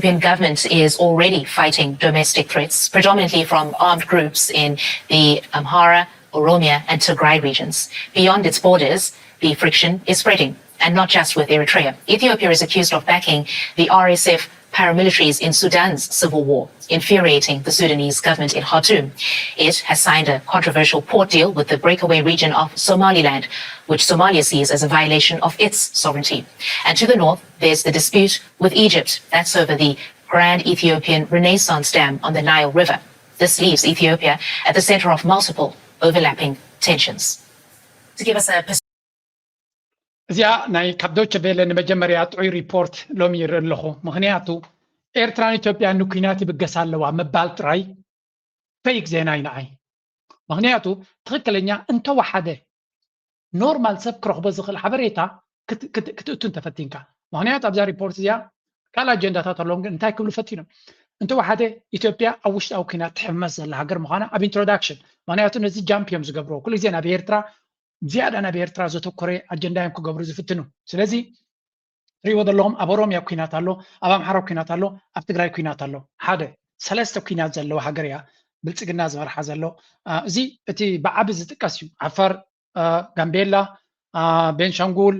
Ethiopian government is already fighting domestic threats, predominantly from armed groups in the Amhara, Oromia, and Tigray regions. Beyond its borders, the friction is spreading, and not just with Eritrea. Ethiopia is accused of backing the R S F paramilitaries in Sudan's civil war, infuriating the Sudanese government in Khartoum. It has signed a controversial port deal with the breakaway region of Somaliland, which Somalia sees as a violation of its sovereignty. And to the north, there's the dispute with Egypt. That's over the Grand Ethiopian Renaissance Dam on the Nile River. This leaves Ethiopia at the center of multiple overlapping tensions. To give us a እዚኣ ናይ ካብ ዶቸ ቬለ ንመጀመርያ ጥዑይ ሪፖርት ሎሚ ይርኢ ኣለኹ። ምክንያቱ ኤርትራን ኢትዮጵያን ንኩናት ይብገሳ ኣለዋ ምባል ጥራይ ፌክ ዜና እዩ ንዓይ። ምክንያቱ ትኽክለኛ እንተወሓደ ኖርማል ሰብ ክረኽቦ ዝኽእል ሓበሬታ ክትእቱ እንተፈቲንካ። ምክንያቱ ኣብዛ ሪፖርት እዚኣ ካልእ ኣጀንዳታት ኣለዎም፣ ግን እንታይ ክብሉ ፈቲኖም? እንተወሓደ ኢትዮጵያ ኣብ ውሽጣዊ ኩናት ትሕመስ ዘላ ሃገር ምዃና ኣብ ኢንትሮዳክሽን። ምክንያቱ ነዚ ጃምፕ እዮም ዝገብርዎ። ኩሉ ግዜ ናብ ኤርትራ ዝያዳ ናብ ኤርትራ ዘተኮረ ኣጀንዳ እዮም ክገብሩ ዝፍትኑ። ስለዚ ትሪእዎ ዘለኹም ኣብ ኦሮምያ ኩናት ኣሎ፣ ኣብ ኣምሓራ ኩናት ኣሎ፣ ኣብ ትግራይ ኩናት ኣሎ። ሓደ ሰለስተ ኩናት ዘለዎ ሃገር እያ ብልፅግና ዝመርሓ ዘሎ። እዚ እቲ ብዓቢ ዝጥቀስ እዩ። ዓፋር፣ ጋምቤላ፣ ቤንሻንጉል፣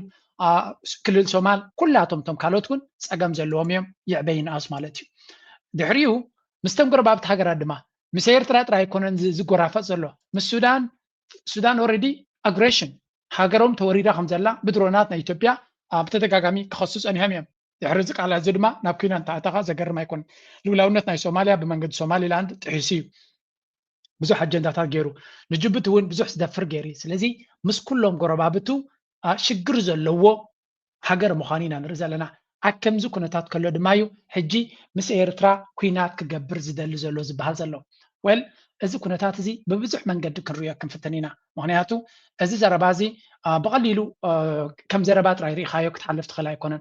ክልል ሶማል፣ ኩላቶም እቶም ካልኦት እውን ፀገም ዘለዎም እዮም፣ ይዕበ ይንኣስ ማለት እዩ። ድሕሪኡ ምስቶም ጎረባብቲ ሃገራት ድማ ምስ ኤርትራ ጥራይ ኣይኮነን ዝጎራፈጥ ዘሎ፣ ምስ ሱዳን ሱዳን ኦረዲ ኣግሬሽን ሃገሮም ተወሪራ ከም ዘላ ብድሮናት ናይ ኢትዮጵያ ብተደጋጋሚ ክኸሱ ጸኒሖም እዮም። ድሕሪ እዚ ቃላት እዚ ድማ ናብ ኩናት እንተኣተኻ ዘገርም ኣይኮነን። ልኡላውነት ናይ ሶማልያ ብመንገዲ ሶማሊላንድ ጥሒሱ እዩ። ብዙሕ ኣጀንዳታት ገይሩ፣ ንጅቡቲ እውን ብዙሕ ዝደፍር ገይሩ። ስለዚ ምስ ኩሎም ጎረባብቱ ሽግር ዘለዎ ሃገር ምዃኑ ኢና ንርኢ ዘለና። ኣብ ከምዚ ኩነታት ከሎ ድማ እዩ ሕጂ ምስ ኤርትራ ኩናት ክገብር ዝደሊ ዘሎ ዝበሃል ዘሎ። ወል እዚ ኩነታት እዚ ብብዙሕ መንገዲ ክንሪኦ ክንፍትን ኢና። ምክንያቱ እዚ ዘረባ እዚ ብቐሊሉ ከም ዘረባ ጥራይ ርኢኻዮ ክትሓልፍ ትኽእል ኣይኮነን።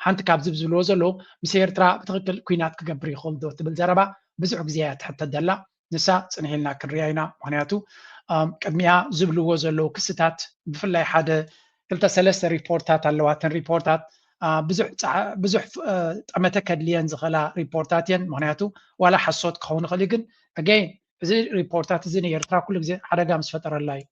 ሓንቲ ካብዚ ዝብልዎ ዘለዉ ምስ ኤርትራ ብትኽክል ኩናት ክገብር ይኽእል ዶ ትብል ዘረባ ብዙሕ ግዜ እያ ትሕተት ዘላ። ንሳ ጽንሕ ኢልና ክንሪኣ ኢና። ምክንያቱ ቅድሚኣ ዝብልዎ ዘለዉ ክስታት ብፍላይ ሓደ ክልተ ሰለስተ ሪፖርታት ኣለዋ። እተን ሪፖርታት ብዙሕ ጠመተ ከድልየን ዝኽእላ ሪፖርታት እየን። ምክንያቱ ዋላ ሓሶት ክኸውን ይኽእል እዩ፣ ግን ኣገይን እዚ ሪፖርታት እዚ ንኤርትራ ኩሉ ግዜ ሓደጋ ምስ ፈጠረላ እዩ።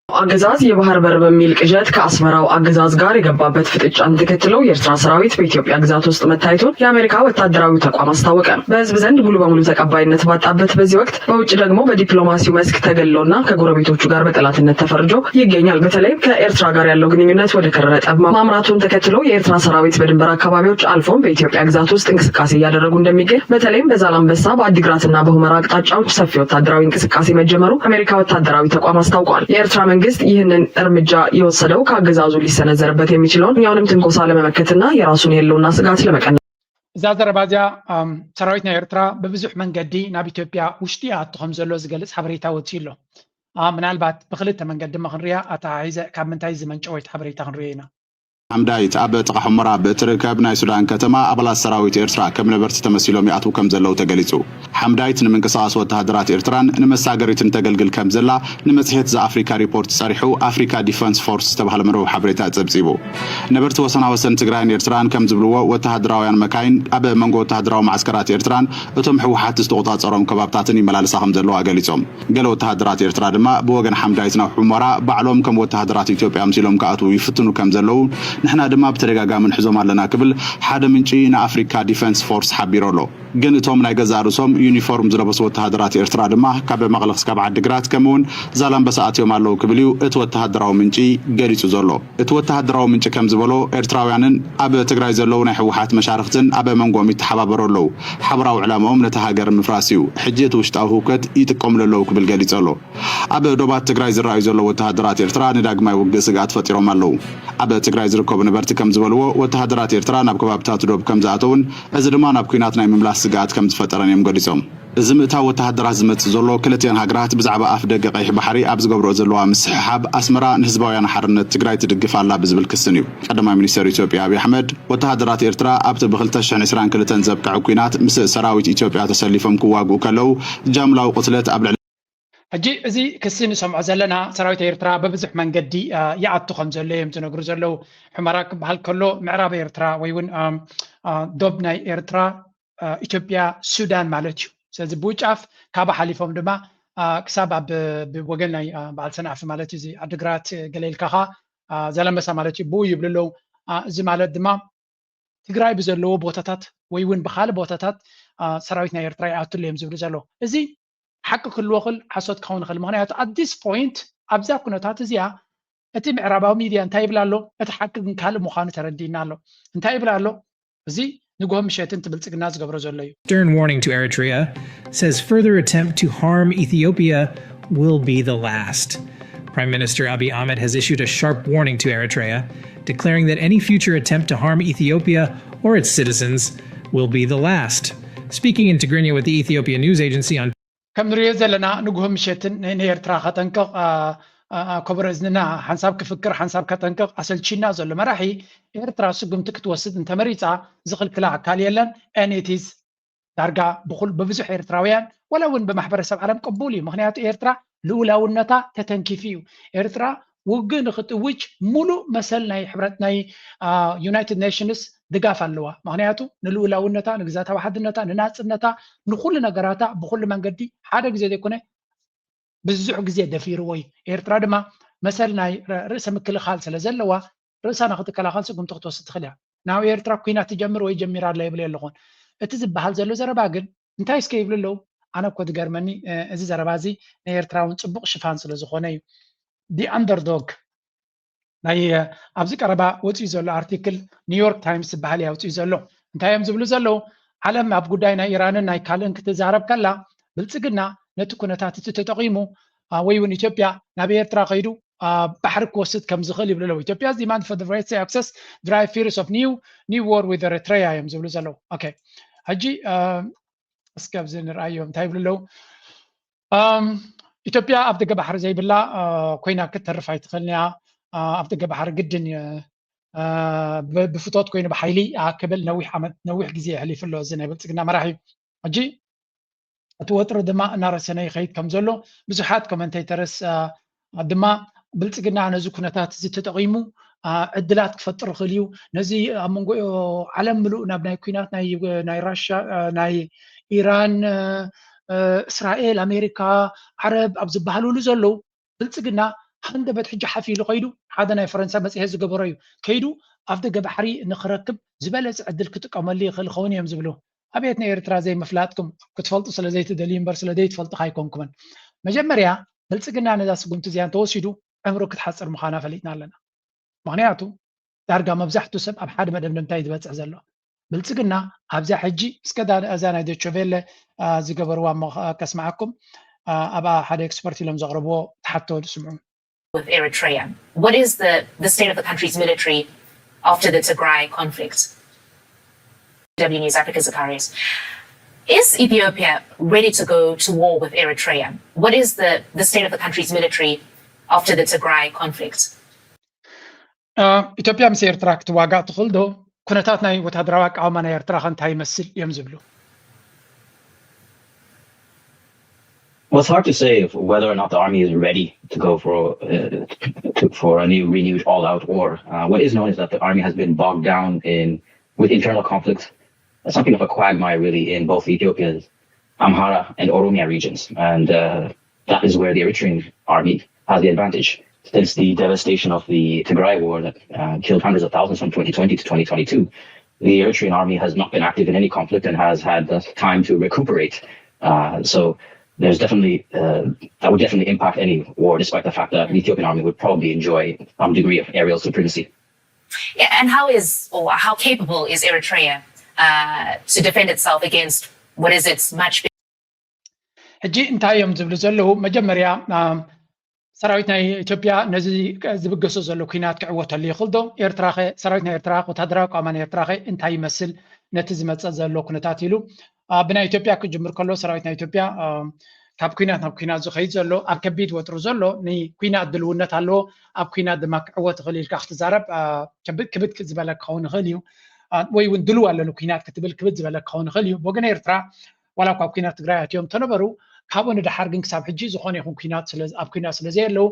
አገዛዝ የባህር በር በሚል ቅዠት ከአስመራው አገዛዝ ጋር የገባበት ፍጥጫን ተከትሎ የኤርትራ ሰራዊት በኢትዮጵያ ግዛት ውስጥ መታየቱን የአሜሪካ ወታደራዊ ተቋም አስታወቀ። በህዝብ ዘንድ ሙሉ በሙሉ ተቀባይነት ባጣበት በዚህ ወቅት በውጭ ደግሞ በዲፕሎማሲው መስክ ተገልሎና ከጎረቤቶቹ ጋር በጠላትነት ተፈርጆ ይገኛል። በተለይም ከኤርትራ ጋር ያለው ግንኙነት ወደ ከረረ ጠብ ማምራቱን ተከትሎ የኤርትራ ሰራዊት በድንበር አካባቢዎች አልፎም በኢትዮጵያ ግዛት ውስጥ እንቅስቃሴ እያደረጉ እንደሚገኝ፣ በተለይም በዛላምበሳ፣ በአዲግራትና በሁመራ አቅጣጫዎች ሰፊ ወታደራዊ እንቅስቃሴ መጀመሩ አሜሪካ ወታደራዊ ተቋም አስታውቋል። የኤርትራ መንግስት ይህንን እርምጃ የወሰደው ከአገዛዙ ሊሰነዘርበት የሚችለውን የትኛውንም ትንኮሳ ለመመከትና የራሱን የህልውና ስጋት ለመቀነስ። እዛ ዘረባ እዚኣ ሰራዊት ናይ ኤርትራ ብብዙሕ መንገዲ ናብ ኢትዮጵያ ውሽጢ ይኣቱ ከም ዘሎ ዝገልጽ ሓበሬታ ወፂኡ ኣሎ። ምናልባት ብክልተ መንገዲ ድማ ክንሪኣ ኣተሓሒዘ ካብ ምንታይ ዝመንጨወ ሓበሬታ ክንሪኦ ኢና። ሓምዳይት ኣብ ጥቓ ሑመራ ብእትርከብ ናይ ሱዳን ከተማ ኣባላት ሰራዊት ኤርትራ ከም ነበርቲ ተመሲሎም ይኣትዉ ከም ዘለዉ ተገሊጹ። ሓምዳይት ንምንቅስቓስ ወተሃደራት ኤርትራን ንመሳገሪትን ተገልግል ከም ዘላ ንመጽሔት ዘኣፍሪካ ሪፖርት ጸሪሑ ኣፍሪካ ዲፈንስ ፎርስ ዝተባህለ መርበብ ሓበሬታ ጸብጺቡ። ነበርቲ ወሰናወሰን ትግራይን ኤርትራን ከም ዝብልዎ ወተሃደራውያን መካይን ኣብ መንጎ ወተሃደራዊ መዓስከራት ኤርትራን እቶም ህወሓት ዝተቖጻጸሮም ከባብታትን ይመላለሳ ከም ዘለዋ ገሊጾም። ገለ ወተሃደራት ኤርትራ ድማ ብወገን ሓምዳይት ናብ ሑመራ ባዕሎም ከም ወተሃደራት ኢትዮጵያ ኣምሲሎም ክኣትዉ ይፍትኑ ከም ዘለዉ ንሕና ድማ ብተደጋጋሚ ንሕዞም ኣለና ክብል ሓደ ምንጪ ንኣፍሪካ ዲፈንስ ፎርስ ሓቢሩ ኣሎ። ግን እቶም ናይ ገዛእ ርእሶም ዩኒፎርም ዝለበሱ ወተሃደራት ኤርትራ ድማ ካብ መቐለ ክስካብ ዓዲግራት ከምኡውን ዛላምበሳ ኣትዮም ኣለዉ ክብል እዩ እቲ ወተሃደራዊ ምንጪ ገሊጹ ዘሎ። እቲ ወተሃደራዊ ምንጪ ከም ዝበሎ ኤርትራውያንን ኣብ ትግራይ ዘለዉ ናይ ህወሓት መሻርኽትን ኣብ መንጎኦም ይተሓባበሩ ኣለዉ። ሓበራዊ ዕላምኦም ነቲ ሃገር ምፍራስ እዩ። ሕጂ እቲ ውሽጣዊ ህውከት ይጥቀምሉ ኣለዉ ክብል ገሊጹ ኣሎ። ኣብ ዶባት ትግራይ ዝረኣዩ ዘለዉ ወተሃደራት ኤርትራ ንዳግማይ ውግእ ስግኣት ፈጢሮም ኣለዉ። ኣብ ትግራይ ዝርከቡ ነበርቲ ከም ዝበልዎ ወተሃደራት ኤርትራ ናብ ከባብታት ዶብ ከም ዝኣተዉን እዚ ድማ ናብ ኲናት ናይ ምምላስ ስግኣት ከም ዝፈጠረን እዮም ገሊጾም። እዚ ምእታው ወተሃደራት ዝመጽእ ዘሎ ክልቲኣን ሃገራት ብዛዕባ ኣፍ ደገ ቀይሕ ባሕሪ ኣብ ዝገብርኦ ዘለዋ ምስሕሓብ ኣስመራ ንህዝባውያን ሓርነት ትግራይ ትድግፍ ኣላ ብዝብል ክስን እዩ። ቀዳማይ ሚኒስተር ኢትዮጵያ ኣብይ ኣሕመድ ወተሃደራት ኤርትራ ኣብቲ ብ ክልተ ሽሕን ዕስራን ክልተን ዘብቅዐ ኲናት ምስ ሰራዊት ኢትዮጵያ ተሰሊፎም ክዋግኡ ከለዉ ጃምላዊ ቅትለት ኣብ ልዕሊ ሕጂ እዚ ክሲ ንሰምዖ ዘለና ሰራዊት ኤርትራ ብብዙሕ መንገዲ ይኣቱ ከም ዘሎ እዮም ዝነግሩ ዘለዉ። ሑመራ ክበሃል ከሎ ምዕራብ ኤርትራ ወይ እውን ዶብ ናይ ኤርትራ ኢትዮጵያ፣ ሱዳን ማለት እዩ። ስለዚ ብውጫፍ ካብ ሓሊፎም ድማ ክሳብ ኣብ ወገን ናይ በዓል ሰንዓፈ ማለት እዩ፣ ዓድግራት ገለ ኢልካ ኸዓ ዘለመሳ ማለት እዩ፣ ብኡ ይብሉ ኣለዉ። እዚ ማለት ድማ ትግራይ ብዘለዎ ቦታታት ወይ እውን ብካልእ ቦታታት ሰራዊት ናይ ኤርትራ ይኣትሉ እዮም ዝብሉ ዘለዉ። እዚ ሓቂ ክህልዎ ክእል፣ ሓሶት ክኸውን ይኽእል። ምክንያቱ at this point ኣብዛ ኩነታት እዚኣ እቲ ምዕራባዊ ሚድያ እንታይ ይብል ኣሎ፣ እቲ ሓቂ ግን ካልእ ምዃኑ ተረዲእና ኣሎ። እንታይ ይብል ኣሎ? እዚ ንግሆ ምሸትን እቲ ብልጽግና ዝገብሮ ዘሎ እዩ። Stern warning to Eritrea, says further attempt to harm Ethiopia will be the last. Prime Minister Abiy Ahmed has issued a sharp warning to Eritrea, declaring that any future attempt to harm Ethiopia or its citizens will be the last. Speaking in Tigrinya with the Ethiopia News Agency on ከም ንሪኦ ዘለና ንግሆ ምሸትን ንኤርትራ ከጠንቅቕ ከበሮ እዝንና ሓንሳብ ክፍክር ሓንሳብ ከጠንቅቕ ኣሰልቺና ዘሎ መራሒ ኤርትራ ስጉምቲ ክትወስድ እንተመሪፃ ዝኽልክላ ኣካል የለን። And it is ዳርጋ ብብዙሕ ኤርትራውያን ወላ እውን ብማሕበረሰብ ዓለም ቅቡል እዩ። ምክንያቱ ኤርትራ ልኡላውነታ ተተንኪፉ እዩ። ኤርትራ ውግእ ንክትእውጅ ሙሉእ መሰል ናይ ሕብረት ናይ ዩናይትድ ኔሽንስ ድጋፍ ኣለዋ። ምክንያቱ ንልኡላውነታ፣ ንግዛታዊ ሓድነታ፣ ንናፅነታ፣ ንኩሉ ነገራታ ብኩሉ መንገዲ ሓደ ግዜ ዘይኮነ ብዙሕ ግዜ ደፊርዎ እዩ። ኤርትራ ድማ መሰል ናይ ርእሰ ምክልኻል ስለ ዘለዋ ርእሳ ንክትከላኸል ስጉምቲ ክትወስድ ትኽእል እያ። ናብ ኤርትራ ኩናት ትጀምር ወይ ጀሚራ ኣላ ይብል የለኹን። እቲ ዝበሃል ዘሎ ዘረባ ግን እንታይ እስከ ይብሉ ኣለዉ? ኣነ እኮ ዝገርመኒ እዚ ዘረባ እዚ ንኤርትራ እውን ፅቡቕ ሽፋን ስለ ዝኾነ እዩ። The Underdog ናይ ኣብዚ ቀረባ ወፂኡ ዘሎ ኣርቲክል ኒውዮርክ ታይምስ ዝበሃል እዩ ኣውፂኡ ዘሎ። እንታይ እዮም ዝብሉ ዘለዉ? ዓለም ኣብ ጉዳይ ናይ ኢራንን ናይ ካልእን ክትዛረብ ከላ ብልፅግና ነቲ ኩነታት እቲ ተጠቒሙ ወይ እውን ኢትዮጵያ ናብ ኤርትራ ከይዱ ባሕሪ ክወስድ ከም ዝኽእል ይብሉ ኣለዉ። ኢትዮጵያ demand for the Red Sea access drive fears of new new war with Eritrea እዮም ዝብሉ ዘለዉ። ኦኬ ሕጂ እስከ ኣብዚ ንርኣዮም እንታይ ይብሉ ኣለዉ? ኢትዮጵያ ኣብ ደገ ባሕሪ ዘይብላ ኮይና ክትተርፍ ኣይትኽእልን እያ። ኣብ ደገ ባሕሪ ግድን ብፍቶት ኮይኑ ብሓይሊ ክብል ነዊሕ ዓመት ነዊሕ ግዜ የሕሊፉ ኣሎ እዚ ናይ ብልፅግና መራሒ። ሕጂ እቲ ወጥሪ ድማ እናረሰነ ይኸይድ ከም ዘሎ ብዙሓት ኮመንቴተርስ ድማ ብልፅግና ነዚ ኩነታት እዚ ተጠቒሙ ዕድላት ክፈጥር ይኽእል እዩ። ነዚ ኣብ መንጎ ዓለም ምሉእ ናብ ናይ ኩናት ናይ ራሻ ናይ ኢራን እስራኤል ኣሜሪካ ዓረብ ኣብ ዝበሃልሉ ዘለዉ ብልፅግና ሃንደበት ሕጂ ሓፍ ኢሉ ከይዱ ሓደ ናይ ፈረንሳ መፅሄት ዝገበሮ እዩ ከይዱ ኣብ ደገ ባሕሪ ንክረክብ ዝበለፀ ዕድል ክጥቀመሉ ይኽእል ይኸውን እዮም ዝብሉ። ኣቤት ንኤርትራ ዘይምፍላጥኩም ክትፈልጡ ስለ ዘይትደልዩ እምበር ስለ ዘይትፈልጡ ኣይኮንኩምን። መጀመርያ ብልፅግና ነዛ ስጉምቲ እዚኣ እንተወሲዱ ዕምሩ ክትሓፅር ምዃና ፈሊጥና ኣለና። ምክንያቱ ዳርጋ መብዛሕትኡ ሰብ ኣብ ሓደ መደምደምታ እዩ ዝበፅሕ ዘሎ። ብልፅግና ኣብዛ ሕጂ እስከ እዛ ናይ ዶቸቬለ ዝገበርዋ እሞ ከስምዓኩም። ኣብኣ ሓደ ኤክስፐርት ኢሎም ዘቕረብዎ ተሓቶ ስምዑ። With Eritrea, what is the, the state of the country's military after the Tigray conflict? W News Africa Zacharias. Is Ethiopia ready to go to war with Eritrea? What is the, the state of the country's military after the Tigray conflict? ኢትዮጵያ ምስ ኤርትራ ክትዋጋእ ትኽእል ዶ? ኩነታት ናይ ወታደራዊ ኣቃውማ ናይ ኤርትራ ከ እንታይ ይመስል እዮም ዝብሉ? Well, it's hard to say if, whether or not the army is ready to go for uh, to, for a new renewed all-out war. Uh, what is known is that the army has been bogged down in with internal conflicts, something of a quagmire really in both Ethiopia's Amhara and Oromia regions, and uh, that is where the Eritrean army has the advantage. Since the devastation of the Tigray war that uh, killed hundreds of thousands from twenty twenty to twenty twenty-two, the Eritrean army has not been active in any conflict and has had the time to recuperate. Uh, so there's definitely uh, that would definitely impact any war, despite the fact that the Ethiopian army would probably enjoy some degree of aerial supremacy. Yeah, and how is or how capable is Eritrea uh, to defend itself against what is its much ሕጂ እንታይ እዮም ዝብሉ ዘለዉ? መጀመርያ ሰራዊት ናይ ኢትዮጵያ ነዚ ዝብገሶ ዘሎ ኩናት ክዕወተሉ ይኽእል ዶ? ኤርትራ ኸ ሰራዊት ናይ ኤርትራ ወታደራዊ ኣቃውማ ናይ ኤርትራ ኸ እንታይ ይመስል ነቲ ዝመፀ ዘሎ ኩነታት ኢሉ ብናይ ኢትዮጵያ ክጅምር ከሎ ሰራዊት ናይ ኢትዮጵያ ካብ ኩናት ናብ ኩናት ዝኸይድ ዘሎ ኣብ ከቢድ ወጥሪ ዘሎ ንኩናት ድልውነት ኣለዎ። ኣብ ኩናት ድማ ክዕወት ይኽእል ኢልካ ክትዛረብ ክብድ ዝበለ ክኸውን ይኽእል እዩ። ወይ እውን ድልው ኣለኒ ኩናት ክትብል ክብድ ዝበለ ክኸውን ይኽእል እዩ። ብወገን ኤርትራ ዋላ እኳ ኣብ ኩናት ትግራይ ኣትዮም እንተነበሩ ካብኡ ንደሓር ግን ክሳብ ሕጂ ዝኾነ ይኹን ኩናት ኣብ ኩናት ስለ ዘየለዉ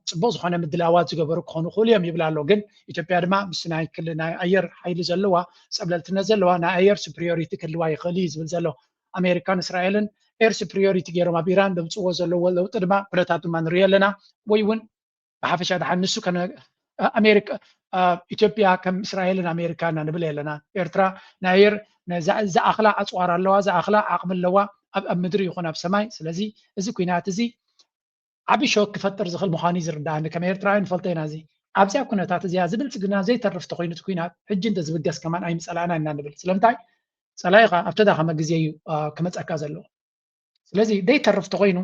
ጽቡቅ ዝኮነ ምድላዋት ዝገበሩ ክኾኑ ይኽእሉ እዮም ይብል ኣሎ። ግን ኢትዮጵያ ድማ ምስ ናይ ክል ናይ ኣየር ሓይሊ ዘለዋ፣ ጸብለልትነት ዘለዋ፣ ናይ ኣየር superiority ክህልዋ ይኽእል እዩ ዝብል ዘሎ። ኣሜሪካን እስራኤልን air superiority ገይሮም ኣብ ኢራን ዘምፅዎ ዘለዎ ለውጢ ድማ ኩነታት ድማ ንሪኦ ኣለና። ወይ እውን ብሓፈሻ ደሓን ንሱ ኣሜሪካ፣ ኢትዮጵያ ከም እስራኤልን ኣሜሪካ ኢና ንብል ኣለና። ኤርትራ ናይ ኣየር ዝኣኽላ ኣፅዋር ኣለዋ፣ ዝኣኽላ ዓቕሚ ኣለዋ ኣብ ምድሪ ይኹን ኣብ ሰማይ። ስለዚ እዚ ኩናት እዚ ዓቢ ሾክ ክፈጥር ዝኽእል ምዃኑ እዩ ዝርዳእኒ። ከም ኤርትራውያን ንፈልጦ ኢና። እዚ ኣብዚኣ ኩነታት እዚኣ እዚ ብልጽግና ዘይተርፍ ተኮይኑ እቲ ኩናት ሕጂ እንተ ዝብገስ ከማን ኣይምጸላእና ኢና ንብል። ስለምንታይ? ጸላኢኻ ኣብ ተዳኸመ ግዜ እዩ ክመጸካ ዘለዎ። ስለዚ ዘይተርፍ ተኮይኑ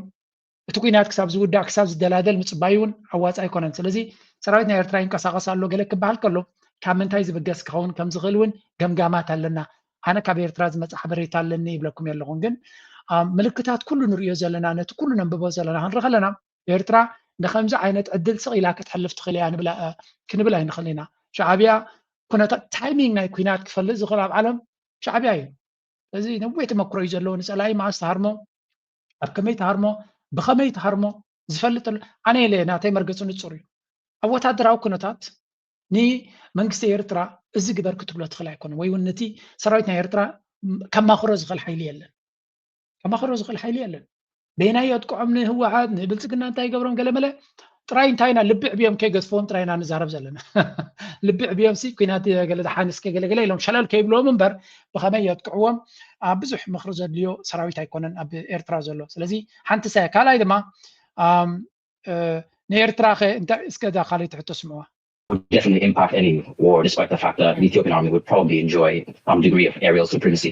እቲ ኩናት ክሳብ ዝውዳእ ክሳብ ዝደላደል ምጽባይ እውን ኣዋጽ ኣይኮነን። ስለዚ ሰራዊት ናይ ኤርትራ ይንቀሳቐስ ኣሎ ገለ ክበሃል ከሎ ካብ ምንታይ ዝብገስ ክኸውን ከም ዝኽእል እውን ገምጋማት ኣለና። ኣነ ካብ ኤርትራ ዝመጽእ ሓበሬታ ኣለኒ ይብለኩም የለኹን። ግን ምልክታት ኩሉ ንሪኦ ዘለና፣ ነቲ ኩሉ ነንብቦ ዘለና ክንርኢ ከለና ኤርትራ ንከምዚ ዓይነት ዕድል ስቕ ኢላ ክትሕልፍ ትኽእል እያ ክንብል ኣይንኽእል ኢና። ሻዕብያ ኩነታት ታይሚንግ ናይ ኩናት ክፈልጥ ዝኽእል ኣብ ዓለም ሻዕብያ እዩ። እዚ ነዊሕ ተመክሮ እዩ ዘለዎ። ንጸላኢ መዓስ ትሃርሞ፣ ኣብ ከመይ ትሃርሞ፣ ብኸመይ ትሃርሞ ዝፈልጥ ኣሎ። ኣነ ኢለ ናተይ መርገፂ ንፁር እዩ። ኣብ ወታደራዊ ኩነታት ንመንግስቲ ኤርትራ እዚ ግበር ክትብሎ ትኽእል ኣይኮነ፣ ወይ እውን ነቲ ሰራዊት ናይ ኤርትራ ከማኽሮ ዝኽእል ሓይሊ የለን። ከማኽሮ ዝኽእል ሓይሊ የለን። በየናይ የጥቅዖም ንህወሓት ንብልፅግና እንታይ ይገብሮም ገለመለ ጥራይ እንታይ ኢና ልቢ ዕብዮም ከይገድፍዎም ጥራይ ኢና ንዛረብ ዘለና። ልቢ ዕብዮም ሲ ኩናት ገለ ደሓን እስከ ገለገለ ኢሎም ሸለል ከይብልዎም እምበር ብኸመይ የጥቅዕዎም ኣብ ብዙሕ ምኽሪ ዘድልዮ ሰራዊት ኣይኮነን ኣብ ኤርትራ ዘሎ። ስለዚ ሓንቲ ሰ ካልኣይ ድማ ንኤርትራ ከ እንታይ እስከ እዛ ካልኣይቲ ሕቶ ስምዕዋ። Definitely impact any war, despite the fact that the Ethiopian army would probably enjoy some degree of aerial supremacy.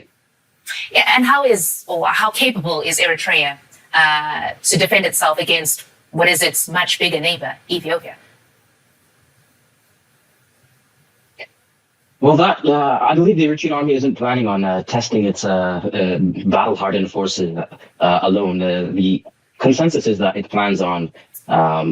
Yeah, and how is or how capable is Eritrea uh, to defend itself against what is its much bigger neighbor, Ethiopia? Well, that uh, I believe the Eritrean army isn't planning on uh, testing its uh, uh, battle-hardened forces uh, alone. Uh, the consensus is that it plans on um,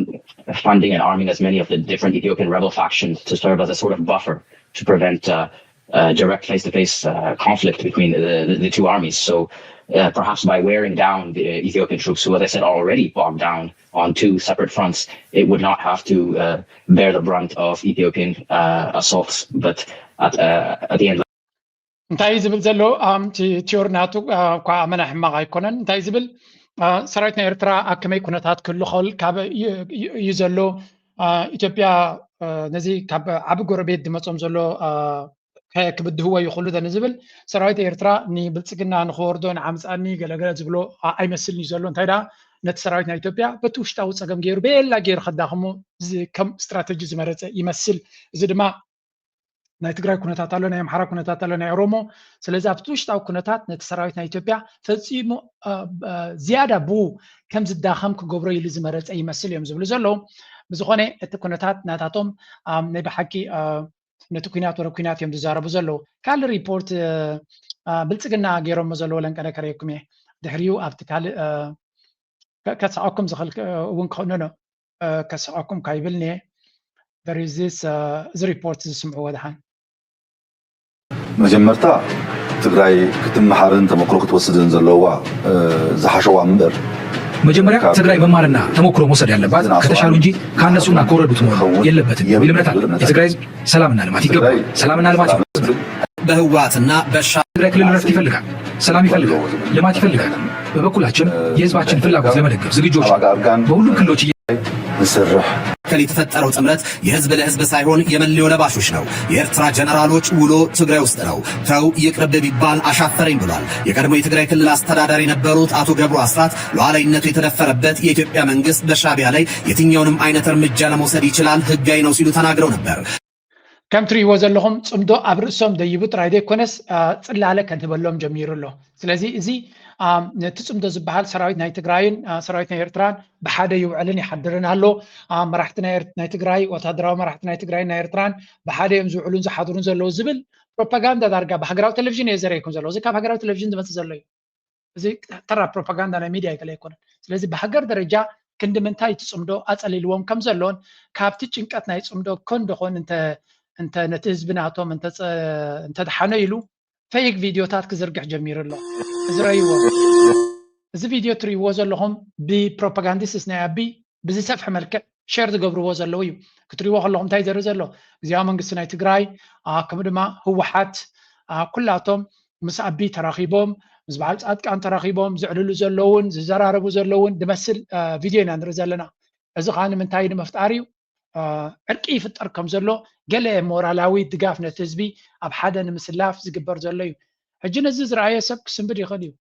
funding and arming as many of the different Ethiopian rebel factions to serve as a sort of buffer to prevent uh, uh, direct face-to-face uh, conflict between the, the, the two armies. So uh, perhaps by wearing down the Ethiopian troops, who, as I said, are already bogged down on two separate fronts, it would not have to uh, bear the brunt of Ethiopian uh, assaults. But at, uh, at the end, እንታይ እዩ ዝብል ዘሎ እቲ ቲዮሪ ናቱ እኳ ኣመና ሕማቕ ኣይኮነን። እንታይ ዝብል ሰራዊት ናይ ኤርትራ ኣብ ከመይ ኩነታት ክህሉ ክእል ካብ እዩ ዘሎ። ኢትዮጵያ ነዚ ካብ ዓቢ ጎረቤት ዝመጾም ዘሎ ክብድህዎ ይኽእሉ ዶ ንዝብል ሰራዊት ኤርትራ ንብልጽግና ንኽወርዶ ንዓምጻኒ ገለገለ ዝብሎ ኣይመስልን እዩ ዘሎ። እንታይ ደኣ ነቲ ሰራዊት ናይ ኢትዮጵያ በቲ ውሽጣዊ ጸገም ገይሩ ቤላ ገይሩ ከዳኽሞ ከም ስትራተጂ ዝመረጸ ይመስል። እዚ ድማ ናይ ትግራይ ኩነታት ኣሎ፣ ናይ ኣምሓራ ኩነታት ኣሎ፣ ናይ ኦሮሞ። ስለዚ ኣብቲ ውሽጣዊ ኩነታት ነቲ ሰራዊት ናይ ኢትዮጵያ ፈጺሙ ዝያዳ ብኡ ከም ዝዳኸም ክገብሮ ኢሉ ዝመረጸ ይመስል እዮም ዝብሉ ዘለዉ። ብዝኾነ እቲ ኩነታት ናታቶም ናይ ብሓቂ ነቲ ኩናት ወረ ኩናት እዮም ዝዛረቡ ዘለዉ። ካልእ ሪፖርት ብልጽግና ገይሮሞ ዘለዉ ለንቀነ ከርእየኩም እየ። ድሕሪኡ ኣብቲ ካልእ ከስዐኩም ዝኽእል እውን ክኾኖ ከስዐኩም ካይብልኒ እዚ ሪፖርት ዝስምዕዎ ደሓን መጀመርታ ትግራይ ክትመሃርን ተመክሮ ክትወስድን ዘለዋ ዝሓሸዋ እምበር መጀመርያ ትግራይ መማርና ተሞክሮ መውሰድ ያለባት ከተሻሉ እንጂ ካነሱና ከወረዱት መሆን የለበትም የሚል እምነት አለ። የትግራይ ህዝብ ሰላምና ልማት ይገባል። ሰላምና ልማት ይገባል። በህወሓትና በሻ ትግራይ ክልል ረፍት ይፈልጋል፣ ሰላም ይፈልጋል፣ ልማት ይፈልጋል። በበኩላችን የህዝባችን ፍላጎት ለመደገፍ ዝግጆች ነን። በሁሉም ክልሎች እየ ንስርሕ መካከል የተፈጠረው ጥምረት የህዝብ ለህዝብ ሳይሆን የመለዮ ለባሾች ነው። የኤርትራ ጀነራሎች ውሎ ትግራይ ውስጥ ነው። ተው ይቅርብ ቢባል አሻፈረኝ ብሏል። የቀድሞ የትግራይ ክልል አስተዳዳሪ የነበሩት አቶ ገብሩ አስራት ሉዓላዊነቱ የተደፈረበት የኢትዮጵያ መንግስት በሻዕቢያ ላይ የትኛውንም አይነት እርምጃ ለመውሰድ ይችላል፣ ህጋዊ ነው ሲሉ ተናግረው ነበር። ከም ትርእይዎ ዘለኹም ፅምዶ ኣብ ርእሶም ደይቡ ጥራይ ዘይኮነስ ጽላለ ከንህበሎም ጀሚሩ ኣሎ። ስለዚ እዚ ነቲ ፅምዶ ዝበሃል ሰራዊት ናይ ትግራይን ሰራዊት ናይ ኤርትራን ብሓደ ይውዕልን ይሓድርን ኣሎ። መራሕቲ ናይ ትግራይ፣ ወታደራዊ መራሕቲ ናይ ትግራይን ናይ ኤርትራን ብሓደ እዮም ዝውዕሉን ዝሓድሩን ዘለዉ ዝብል ፕሮፓጋንዳ ዳርጋ ብሃገራዊ ቴሌቪዥን እየ ዘርእየኩም ዘለኹ። እዚ ካብ ሃገራዊ ቴሌቪዥን ዝመፅእ ዘሎ እዩ። እዚ ተራ ፕሮፓጋንዳ ናይ ሚድያ ይገለ ኣይኮነን። ስለዚ ብሃገር ደረጃ ክንዲ ምንታይ እቲ ፅምዶ ኣፀሊልዎም ከም ዘሎን ካብቲ ጭንቀት ናይ ፅምዶ ኮን ደኾን እንተ ነቲ ህዝቢ ናቶም እንተድሓኖ ኢሉ ፌክ ቪድዮታት ክዝርግሕ ጀሚሩ ኣሎ። እዚ ረእይዎ። እዚ ቪድዮ ትርእይዎ ዘለኹም ብፕሮፓጋንዲስትስ ናይ ኣቢ ብዝሰፍሐ መልክዕ ሸር ዝገብርዎ ዘለዉ እዩ። ክትሪዎ ከለኹም እንታይ ዘርኢ ዘሎ? ግዜያዊ መንግስቲ ናይ ትግራይ፣ ከምኡ ድማ ህወሓት፣ ኩላቶም ምስ ኣቢ ተራኺቦም፣ ምስ በዓል ፃድቃን ተራኺቦም ዘዕልሉ ዘለውን ዝዘራረቡ ዘለውን ዝመስል ቪድዮ ኢና ንርኢ ዘለና። እዚ ከዓ ንምንታይ ንምፍጣር እዩ? ዕርቂ ይፍጠር ከም ዘሎ፣ ገለ ሞራላዊ ድጋፍ ነቲ ህዝቢ ኣብ ሓደ ንምስላፍ ዝግበር ዘሎ እዩ። ሕጂ ነዚ ዝረኣየ ሰብ ክስንብድ ይኽእል እዩ።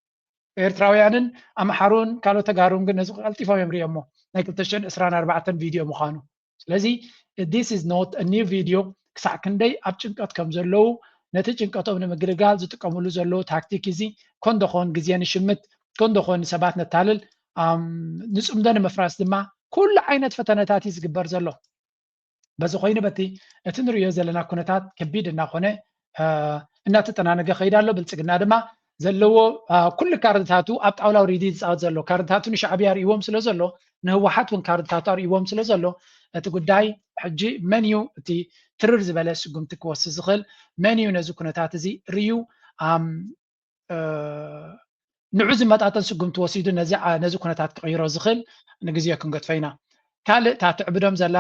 ኤርትራውያንን ኣምሓሩን ካልኦት ተጋሩን ግን ነዚ ቀልጢፎም እዮም ሪኦሞ። ናይ ክልተ ሽሕን ዕስራን ኣርባዕተን ቪድዮ ምዃኑ። ስለዚ this is not a new video። ክሳዕ ክንደይ ኣብ ጭንቀት ከም ዘለዉ፣ ነቲ ጭንቀቶም ንምግልጋል ዝጥቀምሉ ዘለዉ ታክቲክ እዚ፣ ኮን ዶ ኮን ግዜ ንሽምት፣ ኮን ዶ ኮን ሰባት ነታልል፣ ንፅምዶ ንምፍራስ ድማ ኩሉ ዓይነት ፈተነታት እዩ ዝግበር ዘሎ። በዚ ኮይኑ በቲ እቲ ንርእዮ ዘለና ኩነታት ከቢድ እናኾነ እናተጠናነገ ከይድ ኣሎ። ብልፅግና ድማ ዘለዎ ኩሉ ካርድታቱ ኣብ ጣውላ ውሪዲ ዝፃወት ዘሎ፣ ካርድታቱ ንሻዕብያ ርእይዎም ስለ ዘሎ፣ ንህወሓት እውን ካርድታቱ ኣርእይዎም ስለ ዘሎ፣ እቲ ጉዳይ ሕጂ መን እዩ እቲ ትርር ዝበለ ስጉምቲ ክወስድ ዝኽእል፣ መን እዩ ነዚ ኩነታት እዚ ርእዩ ንዑ ዝመጣጠን ስጉምቲ ወሲዱ ነዚ ኩነታት ክቕይሮ ዝኽእል ንግዜ ክንገድፎ ኢና። ካልእ እታ ትዕብዶም ዘላ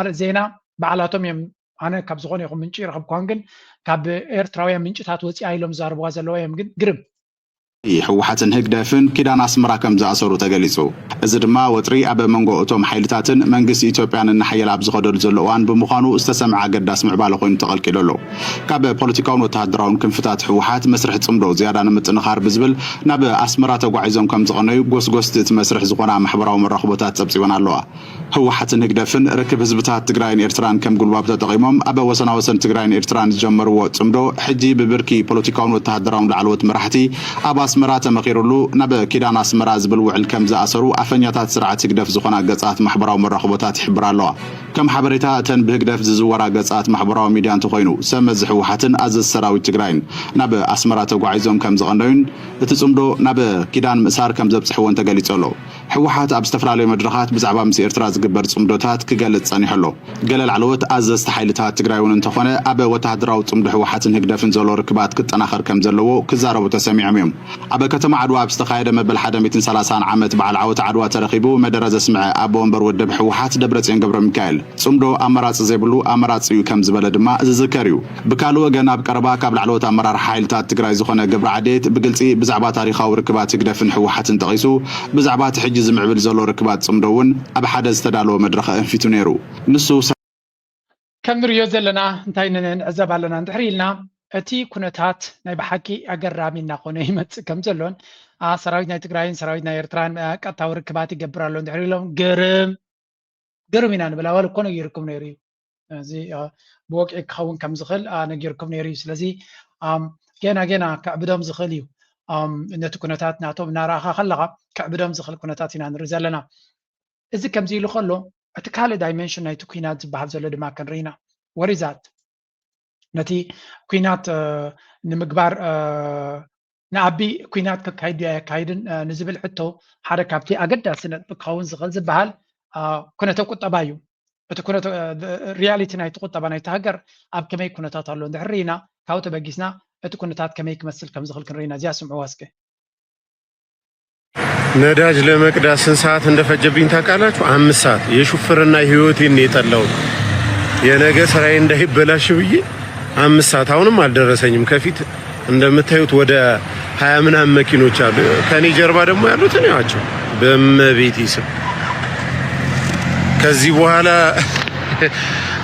ኣርእስቲ ዜና ባዕላቶም እዮም። ኣነ ካብ ዝኾነ ይኹን ምንጪ ይረኸብኳን፣ ግን ካብ ኤርትራውያን ምንጭታት ወፂኣ ኢሎም ዝዛረብዋ ዘለዋ እዮም። ግን ግርም። ህወሓትን ህግደፍን ኪዳን ኣስመራ ከም ዝኣሰሩ ተገሊጹ። እዚ ድማ ወጥሪ ኣብ መንጎ እቶም ሓይልታትን መንግስቲ ኢትዮጵያን እናሓየለ ኣብ ዝኸደሉ ዘሎ እዋን ብምዃኑ ዝተሰምዐ ኣገዳሲ ምዕባለ ኮይኑ ተቐልቂሉ ኣሎ። ካብ ፖለቲካውን ወተሃደራውን ክንፍታት ህወሓት መስርሕ ጽምዶ ዝያዳ ንምጥንኻር ብዝብል ናብ ኣስመራ ተጓዒዞም ከም ዝቐነዩ ጎስጎስቲ እቲ መስርሕ ዝኾና ማሕበራዊ መራኽቦታት ጸብጺበን ኣለዋ። ህወሓትን ህግደፍን ርክብ ህዝብታት ትግራይን ኤርትራን ከም ጉልባብ ተጠቒሞም ኣብ ወሰናወሰን ትግራይን ኤርትራን ዝጀመርዎ ጽምዶ ሕጂ ብብርኪ ፖለቲካውን ወተሃደራውን ላዕለዎት መራሕቲ ኣብ ኣስመራ ተመኺሩሉ ናብ ኪዳን ኣስመራ ዝብል ውዕል ከም ዝኣሰሩ ኣፈኛታት ስርዓት ህግደፍ ዝኾና ገጻት ማሕበራዊ መራኽቦታት ይሕብራ ኣለዋ። ከም ሓበሬታ እተን ብህግደፍ ዝዝወራ ገጻት ማሕበራዊ ሚድያ እንተኾይኑ፣ ሰብ መዚ ህወሓትን ኣዘዝቲ ሰራዊት ትግራይን ናብ ኣስመራ ተጓዒዞም ከም ዝቐነዩን እቲ ጽምዶ ናብ ኪዳን ምእሳር ከም ዘብጽሕዎን ተገሊጹ ኣሎ። ህወሓት ኣብ ዝተፈላለዩ መድረኻት ብዛዕባ ምስ ኤርትራ ዝግበር ጽምዶታት ክገልጽ ጸኒሑ ኣሎ። ገለ ላዕለዎት ኣዘዝቲ ሓይልታት ትግራይ እውን እንተኾነ ኣብ ወተሃደራዊ ጽምዶ ህወሓትን ህግደፍን ዘሎ ርክባት ክጠናኸር ከም ዘለዎ ክዛረቡ ተሰሚዖም እዮም። ኣብ ከተማ ዓድዋ ኣብ ዝተኻየደ መበል ሓደ ሚእትን ሰላሳን ዓመት በዓል ዓወት ዓድዋ ተረኺቡ መደረ ዘስምዐ ኣቦ ወንበር ውድብ ህወሓት ደብረጽዮን ገብረሚካኤል፣ ጽምዶ ኣማራጺ ዘይብሉ ኣማራጺ እዩ ከም ዝበለ ድማ ዝዝከር እዩ። ብካልእ ወገን ኣብ ቀረባ ካብ ላዕለዎት ኣመራርሓ ሓይልታት ትግራይ ዝኾነ ገብረ ዓዴት ብግልጺ ብዛዕባ ታሪኻዊ ርክባት ህግደፍን ህወሓትን ጠቒሱ፣ ብዛዕባ እቲ ሕጂ ዝምዕብል ዘሎ ርክባት ጽምዶ እውን ኣብ ሓደ ዝተዳለወ መድረኽ ኣንፊቱ ነይሩ። ንሱ ከም ንሪኦ ዘለና እንታይ ን- ንዕዘብ ኣለና እንድሕር ኢልና፣ እቲ ኩነታት ናይ ብሓቂ ኣገራሚ እናኾነ ይመጽእ ከም ዘሎን፣ ኣ፣ ሰራዊት ናይ ትግራይን ሰራዊት ናይ ኤርትራን ኣ፣ ቀጥታዊ ርክባት ይገብር ኣሎ እንድሕር ኢሎም፣ ግርም ግርም ኢና ንብል። ኣዋል እኮ ነጊርኩም ነይሩ እዩ። እዚ አ፣ ብወግዒ ክኸውን ከም ዝኽእል አ፣ ነጊርኩም ነይሩ እዩ። ስለዚ ኣም፣ ገና ገና ከዕብዶም ዝኽእል እዩ። ኣም፣ ነቲ ኩነታት ናቶም እናረኣኻ ከለኻ ከዕብዶም ዝኽእል ኩነታት ኢና ንርኢ ዘለና። እዚ ከምዚ ኢሉ ከሎ፣ እቲ ካልእ ዳይመንሽን ናይቲ ኩናት ዝበሃል ዘሎ ድማ ክንርኢ ኢና። ወሪዛት ነቲ ኩናት አ፣ ንምግባር አ፣ ንኣቢ ኩናት ከካይድ ድዩ ኣየካይድን አ፣ ንዝብል ሕቶ ሓደ ካብቲ ኣገዳሲ ነጥቢ ክኸውን ዝኽእል ዝበሃል አ፣ ኩነተ ቁጠባ እዩ። እቲ ኩነተ አ፣ ሪያሊቲ ናይቲ ቁጠባ ናይቲ ሃገር ኣብ ከመይ ኩነታት ኣሎ እንድሕር ርኢና፣ ካብኡ ተበጊስና እቲ ኩነታት ከመይ ክመስል ከም ዝኽእል ክንርኢ ኢና። እዚኣ ስምዕዋ እስከ። ነዳጅ ለመቅዳት ስንት ሰዓት እንደፈጀብኝ ታውቃላችሁ? አምስት ሰዓት። የሹፍርና ህይወቴን ነው የጠላሁት። የነገ ስራዬ እንዳይበላሽ ብዬ አምስት ሰዓት። አሁንም አልደረሰኝም። ከፊት እንደምታዩት ወደ ሀያ ምናምን መኪኖች አሉ። ከኔ ጀርባ ደግሞ ያሉትን እዩዋቸው። በእመቤቴ ስም ከዚህ በኋላ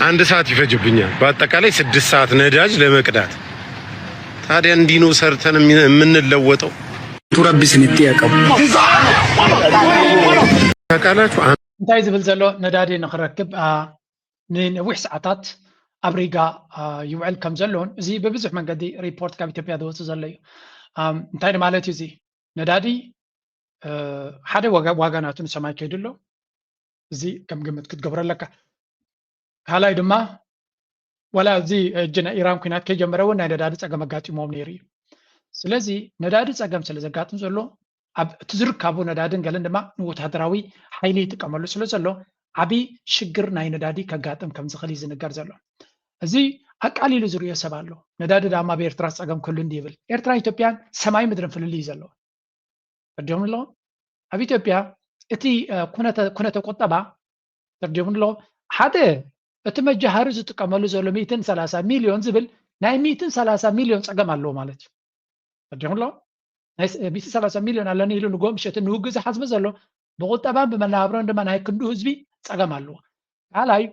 አንድ ሰዓት ይፈጅብኛል። በአጠቃላይ ስድስት ሰዓት ነዳጅ ለመቅዳት። ታዲያ እንዲህ ነው ሰርተን የሚ- የምንለወጠው? ቱ ረቢ ስንት ያቀቡ ታውቃላችሁ? እንታይ ዝብል ዘሎ ነዳዲ ንክረክብ አ፣ ንነዊሕ ሰዓታት ኣብ ሪጋ አ፣ ይውዕል ከም ዘሎን እዚ ብብዙሕ መንገዲ ሪፖርት ካብ ኢትዮጵያ ዝወፅእ ዘሎ እዩ። ኣም፣ እንታይ ማለት እዩ እዚ? ነዳዲ እ፣ ሓደ ዋጋ ዋጋ ናቱ ንሰማይ ከይዱ ኣሎ። እዚ ከም ግምት ክትገብሮ ኣለካ። ካልኣይ ድማ ዋላ እዚ ሕጂ ናይ ኢራን ኩናት ከይጀመረ እውን ናይ ነዳዲ ፀገም ኣጋጢሞም ነይሩ እዩ። ስለዚ ነዳዲ ፀገም ስለ ዘጋጥም ዘሎ ኣብ እቲ ዝርካቡ ነዳድን ገለን ድማ ንወታደራዊ ሓይሊ ይጥቀመሉ ስለ ዘሎ ዓብዪ ሽግር ናይ ነዳዲ ከጋጥም ከም ዝኽእል እዩ ዝንገር ዘሎ። እዚ ኣቃሊሉ ዝርእዮ ሰብ ኣሎ። ነዳዲ ዳማ ኣብ ኤርትራ ፀገም ክህሉ እንዲ ይብል። ኤርትራን ኢትዮጵያን ሰማይ ምድርን ፍልልይ እዩ ዘለዎ። ተረዲኦም ኣለኹም? ኣብ ኢትዮጵያ እቲ እ፣ ኩነተ ኩነተ ቁጠባ ተርዲኹም ኣለኹም። ሓደ እቲ መጃሃሪ ዝጥቀመሉ ዘሎ ሚእትን ሰላሳ ሚልዮን ዝብል ናይ ሚእትን ሰላሳ ሚልዮን ጸገም ኣለዎ ማለት እዩ። ተርዲኹም ኣለኹም። ናይ ሚእትን ሰላሳ ሚልዮን ኣለኒ ኢሉ ንጎ ምሸት ንውግእ ዝሓስበ ዘሎ ብቁጠባን ብመናብሮን ድማ ናይ ክንዱ ህዝቢ ጸገም ኣለዎ። ካልኣይ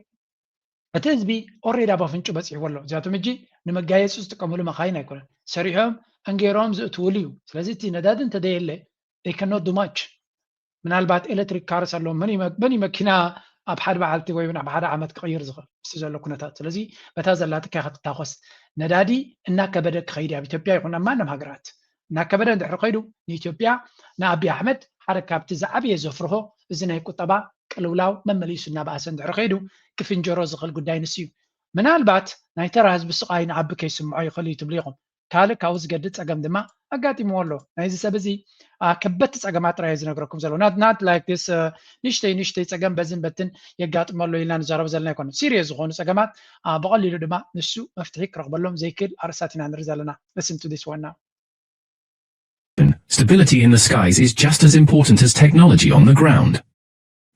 እቲ ህዝቢ ኦሬዲ ኣብ ኣፍንጩ በፂሕዎ ኣሎ። እዚኣቶም ሕጂ ንመጋየፂ ዝጥቀምሉ መኻይን ኣይኮነን፣ ሰሪሖም እንጌሮም ዝእትውሉ እዩ። ስለዚ እቲ ነዳዲ እንተደየለ they cannot do much። ምናልባት ኤሌክትሪክ ካርስ ኣለዎም። መን እዩ መ- መን እዩ መኪና ኣብ ሓደ መዓልቲ ወይ እውን ኣብ ሓደ ዓመት ክቕይር ዝኽእል ምስቲ ዘሎ ኩነታት? ስለዚ በታ ዘላትካ ክትታኾስ ነዳዲ እናከበደ ክኸይድ እዩ ኣብ ኢትዮጵያ ይኹን ኣብ ማንም ሃገራት። እናከበደ እንድሕር ከይዱ ንኢትዮጵያ ንኣብይ ኣሕመድ ሓደ ካብቲ ዝዓበየ ዘፍርሆ እዚ ናይ ቁጠባ ቅልውላው መመሊሱ እናበኣሰ እንድሕር ከይዱ ክፍንጀሮ ዝኽእል ጉዳይ ንሱ እዩ። ምናልባት ናይ ተራ ህዝቢ ስቓይ ንዓቢ ከይስምዖ ይኽእል እዩ ትብሉ ኢኹም። ካልእ ካብኡ ዝገድድ ጸገም ድማ ኣጋጢምዎ ኣሎ። ናይዚ ሰብ እዚ ከበድቲ ጸገማት ጥራይ ዝነግረኩም ዘሎ not like this ንሽተይ ንሽተይ ጸገም በዝን በትን የጋጥመሎ ኢልና ንዛረብ ዘለና ኣይኮነ። ሲሪየስ ዝኾኑ ጸገማት ብቐሊሉ ድማ ንሱ መፍትሒ ክረኽበሎም ዘይክእል ኣርእስታት ኢና ንርኢ ዘለና። Listen to this one now. Stability in the skies is just as important as technology on the ground.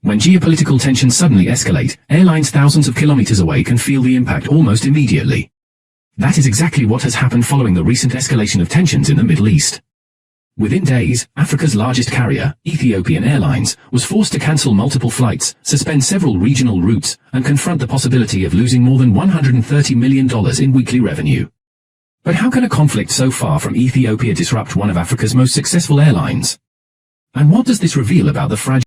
When geopolitical tensions suddenly escalate, airlines thousands of kilometers away can feel the impact almost immediately. That is exactly what has happened following the recent escalation of tensions in the Middle East. Within days, Africa's largest carrier, Ethiopian Airlines, was forced to cancel multiple flights, suspend several regional routes, and confront the possibility of losing more than one hundred thirty million dollars in weekly revenue. But how can a conflict so far from Ethiopia disrupt one of Africa's most successful airlines? And what does this reveal about the fragile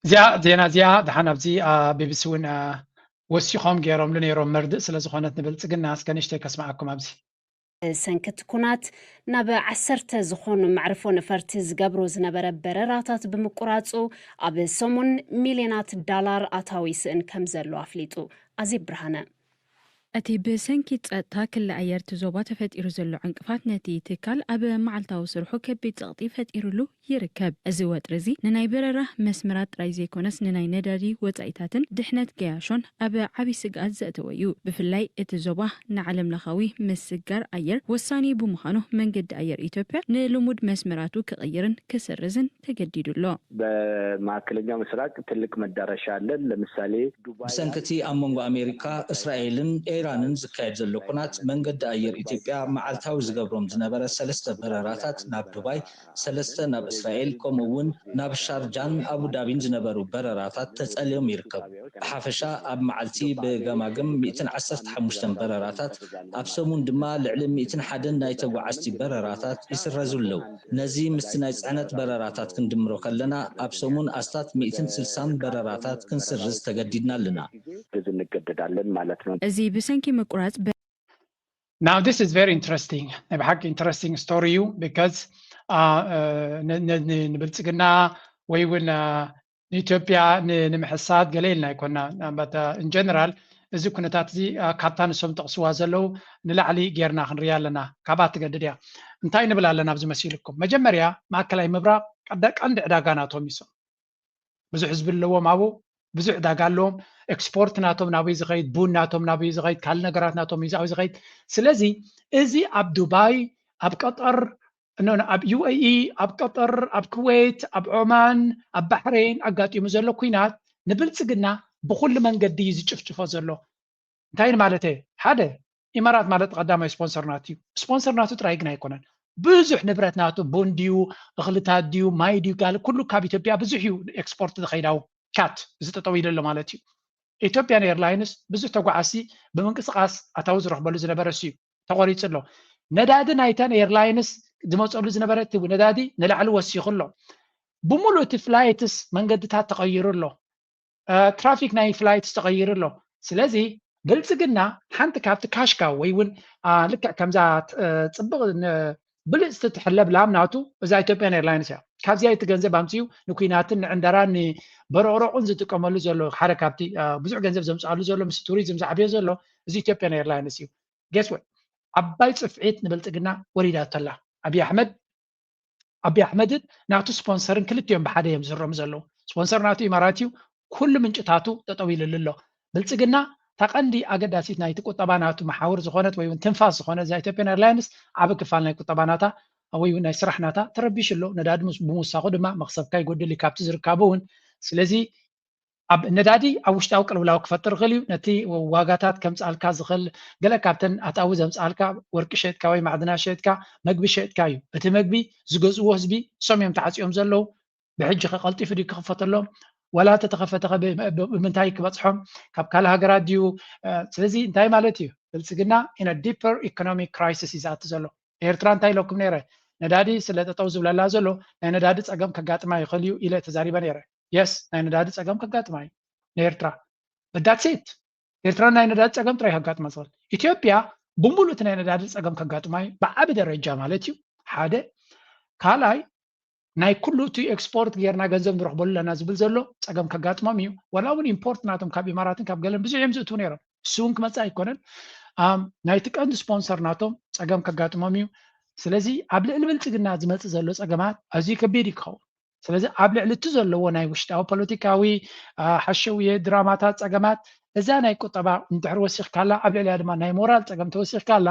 እዚኣ ዜና እዚኣ ደሓን ኣብዚ ቢቢሲ እውን ወሲኾም ገይሮምሉ ነይሮም መርድእ ስለ ዝኾነት ንብልፅግና እስከ ንእሽተይ ከስምዓኩም ኣብዚ። ብሰንኪ እቲ ኩናት ናብ ዓሰርተ ዝኾኑ መዕርፎ ነፈርቲ ዝገብሮ ዝነበረ በረራታት ብምቁራፁ ኣብ ሰሙን ሚልዮናት ዳላር ኣታዊ ይስእን ከም ዘሎ ኣፍሊጡ። ኣዜብ ብርሃነ። እቲ ብሰንኪ ጸጥታ ክሊ ኣየር እቲ ዞባ ተፈጢሩ ዘሎ ዕንቅፋት ነቲ ትካል ኣብ መዓልታዊ ስርሑ ከቢድ ጸቕጢ ፈጢሩሉ ይርከብ። እዚ ወጥሪ እዚ ንናይ በረራ መስመራት ጥራይ ዘይኮነስ ንናይ ነዳዲ ወጻኢታትን ድሕነት ገያሾን ኣብ ዓቢ ስግኣት ዘእተወ እዩ። ብፍላይ እቲ ዞባ ንዓለምለኻዊ ምስግጋር ኣየር ወሳኒ ብምዃኑ መንገዲ ኣየር ኢትዮጵያ ንልሙድ መስመራቱ ክቕይርን ክስርዝን ተገዲዱ ኣሎ። በማዕከለኛው ምስራቅ ትልቅ መዳረሻ አለን። ለምሳሌ ዱባይ ብሰንኪ እቲ ኣብ መንጎ ኣሜሪካ፣ እስራኤልን ኢራንን ዝካየድ ዘሎ ኩናት መንገዲ ኣየር ኢትዮጵያ መዓልታዊ ዝገብሮም ዝነበረ ሰለስተ በረራታት ናብ ዱባይ፣ ሰለስተ ናብ እስራኤል ከምኡ እውን ናብ ሻርጃን ኣቡዳቢን ዝነበሩ በረራታት ተጸልዮም ይርከቡ። ብሓፈሻ ኣብ መዓልቲ ብገማግም ሚእትን ዓሰርተ ሓሙሽተን በረራታት ኣብ ሰሙን ድማ ልዕሊ ሚእትን ሓደን ናይ ተጓዓዝቲ በረራታት ይስረዙ ኣለዉ። ነዚ ምስቲ ናይ ጽዕነት በረራታት ክንድምሮ ከለና ኣብ ሰሙን ኣስታት ሚእትን ስልሳን በረራታት ክንስርዝ ተገዲድና ኣለና። ብዙ እንገደዳለን ማለት ነው። እዚ ብሰንኪ ምቁራጽ Now this is very interesting ናይ ብሓቂ interesting story እዩ because ንብልፅግና ወይ እውን ንኢትዮጵያ ንምሕሳድ ገለ ኢልና ኣይኮና but in general እዚ ኩነታት እዚ ካብታ ንሶም ጠቕስዋ ዘለዉ ንላዕሊ ጌርና ክንሪያ ኣለና። ካብኣ ትገድድ እያ። እንታይ ንብል ኣለና ኣብዚ መሲልኩም? መጀመርያ ማእከላይ ምብራቕ ቀንዲ ዕዳጋ ናቶም እዩ። ብዙሕ ህዝቢ ኣለዎም ኣብኡ፣ ብዙሕ ዕዳጋ ኣለዎም። ኤክስፖርት ናቶም ናበይ ዝኸይድ፣ ቡን ናቶም ናበይ ዝኸይድ፣ ካልእ ነገራት ናቶም እዩ ዝኸይድ። ስለዚ እዚ ኣብ ዱባይ፣ ኣብ ቀጠር፣ ኣብ ዩ ኤ ኢ፣ ኣብ ቀጠር፣ ኣብ ኩዌት፣ ኣብ ዖማን፣ ኣብ ባሕሬን ኣጋጢሙ ዘሎ ኲናት ንብልፅግና ብኹሉ መንገዲ እዩ ዝጭፍጭፎ ዘሎ። እንታይ ማለት እየ? ሓደ ኢማራት ማለት ቀዳማይ ስፖንሰር ናቱ እዩ። ስፖንሰር ናቱ ጥራይ ግን ኣይኮነን። ብዙሕ ንብረት ናቱ ቡን ድዩ፣ እኽልታት ድዩ፣ ማይ ድዩ፣ ጋል ኩሉ ካብ ኢትዮጵያ ብዙሕ እዩ ኤክስፖርት ዝኸይዳው ቻት እዚ ጠጠው ኢሉ ኣሎ ማለት እዩ። ኢትዮጵያን ኤርላይንስ ብዙሕ ተጓዓዝቲ ብምንቅስቃስ ኣታዊ ዝረኽበሉ ዝነበረ እሱ እዩ። ተቆሪፁ ኣሎ። ነዳዲ ናይተን ኤርላይንስ ዝመፀሉ ዝነበረ እቲ ነዳዲ ንላዕሊ ወሲኹ ኣሎ። ብምሉእ እቲ ፍላይትስ መንገድታት ተቐይሩ ኣሎ። ትራፊክ ናይ ፍላይትስ ተቐይሩ ኣሎ። ስለዚ ብልፅግና ሓንቲ ካብቲ ካሽካ ወይ እውን ልክዕ ከምዛ ፅብቕ ብልፅቲ ትሕለብ ላም ናቱ እዛ ኢትዮጵያን ኤርላይንስ እያ። ካብዚኣ እቲ ገንዘብ ኣምፅኡ ንኩናትን ንዕንደራን ንበረቕረቑን ዝጥቀመሉ ዘሎ ሓደ ካብቲ ብዙሕ ገንዘብ ዘምፅኣሉ ዘሎ ምስ ቱሪዝም ዝዓብዮ ዘሎ እዚ ኢትዮጵያን ኤርላይንስ እዩ። ጌስ ወት ዓባይ ፅፍዒት ንብልፅግና ወሪዳቶ ኣላ። ኣብይ ኣሕመድ ኣብይ ኣሕመድን ናቱ ስፖንሰርን ክልቲኦም ብሓደ እዮም ዝስረሙ ዘለዉ። ስፖንሰር ናቱ ኢማራት እዩ። ኩሉ ምንጭታቱ ጠጠው ኢልሉ ኣሎ። ብልፅግና እታ ቀንዲ ኣገዳሲት ናይቲ ቁጠባ ናቱ መሓውር ዝኾነት ወይ እውን ትንፋስ ዝኾነ እዛ ኢትዮጵያን ኤርላይንስ ዓቢ ክፋል ናይ ቁጠባ ናታ ወይ እውን ናይ ስራሕ ናታ ተረቢሹ ኣሎ። ነዳዲ ምስ- ብምውሳኹ ድማ መኽሰብካ ይጎድል እዩ ካብቲ ዝርካቡ እውን። ስለዚ ኣብ ነዳዲ ኣብ ውሽጣዊ ቅልውላው ክፈጥር ይኽእል እዩ። ነቲ ዋጋታት ከምፅኣልካ ዝኽእል ገለ ካብተን ኣታዊ ዘምፅኣልካ ወርቂ ሸጥካ ወይ ማዕድና ሸጥካ መግቢ ሸጥካ እዩ። እቲ መግቢ ዝገዝእዎ ህዝቢ እሶም እዮም ተዓፅዮም ዘለዉ። ብሕጂ ከቀልጢፉ ድዩ ክኽፈተሎም? ዋላ ተተኸፈተ ከ ብ- ብ- ብምንታይ ክበፅሖም? ካብ ካልእ ሃገራት ድዩ? ስለዚ እንታይ ማለት እዩ? ብልፅግና in a deeper economic crisis እዩ ዝኣቱ ዘሎ። ኤርትራ እንታይ ኢለኩም ነይረ? ነዳዲ ስለ ጠጠው ዝብለላ ዘሎ ናይ ነዳዲ ፀገም ከጋጥማ ይኽእል እዩ ኢለ ተዛሪበ ነይረ። የስ ናይ ነዳዲ ፀገም ከጋጥማ እዩ ንኤርትራ። But that's it። ኤርትራ ናይ ነዳዲ ፀገም ጥራይ ከጋጥማ ዝኽእል። ኢትዮጵያ ብምሉእ እቲ ናይ ነዳዲ ፀገም ከጋጥማ እዩ ብዓቢ ደረጃ ማለት እዩ። ሓደ ካልኣይ ናይ ኩሉ እቲ ኤክስፖርት ጌርና ገንዘብ ንረኽበሉ ኣለና ዝብል ዘሎ ፀገም ከጋጥሞም እዩ። ዋላ እውን ኢምፖርት ናቶም ካብ ኢማራትን ካብ ገለን ብዙሕ እዮም ዝእትዉ ነይሮም። እሱ እውን ክመፅእ ኣይኮነን። ናይቲ ቀንዲ ስፖንሰር ናቶም ፀገም ከጋጥሞም እዩ። ስለዚ ኣብ ልዕሊ ብልፅግና ዝመፅእ ዘሎ ፀገማት ኣዝዩ ከቢድ እዩ ክኸውን። ስለዚ ኣብ ልዕሊ እቲ ዘለዎ ናይ ውሽጣዊ ፖለቲካዊ ሓሸውየ ድራማታት ፀገማት እዛ ናይ ቁጠባ እንድሕር ወሲኽካላ ኣብ ልዕሊያ ድማ ናይ ሞራል ፀገም ተወሲኽካላ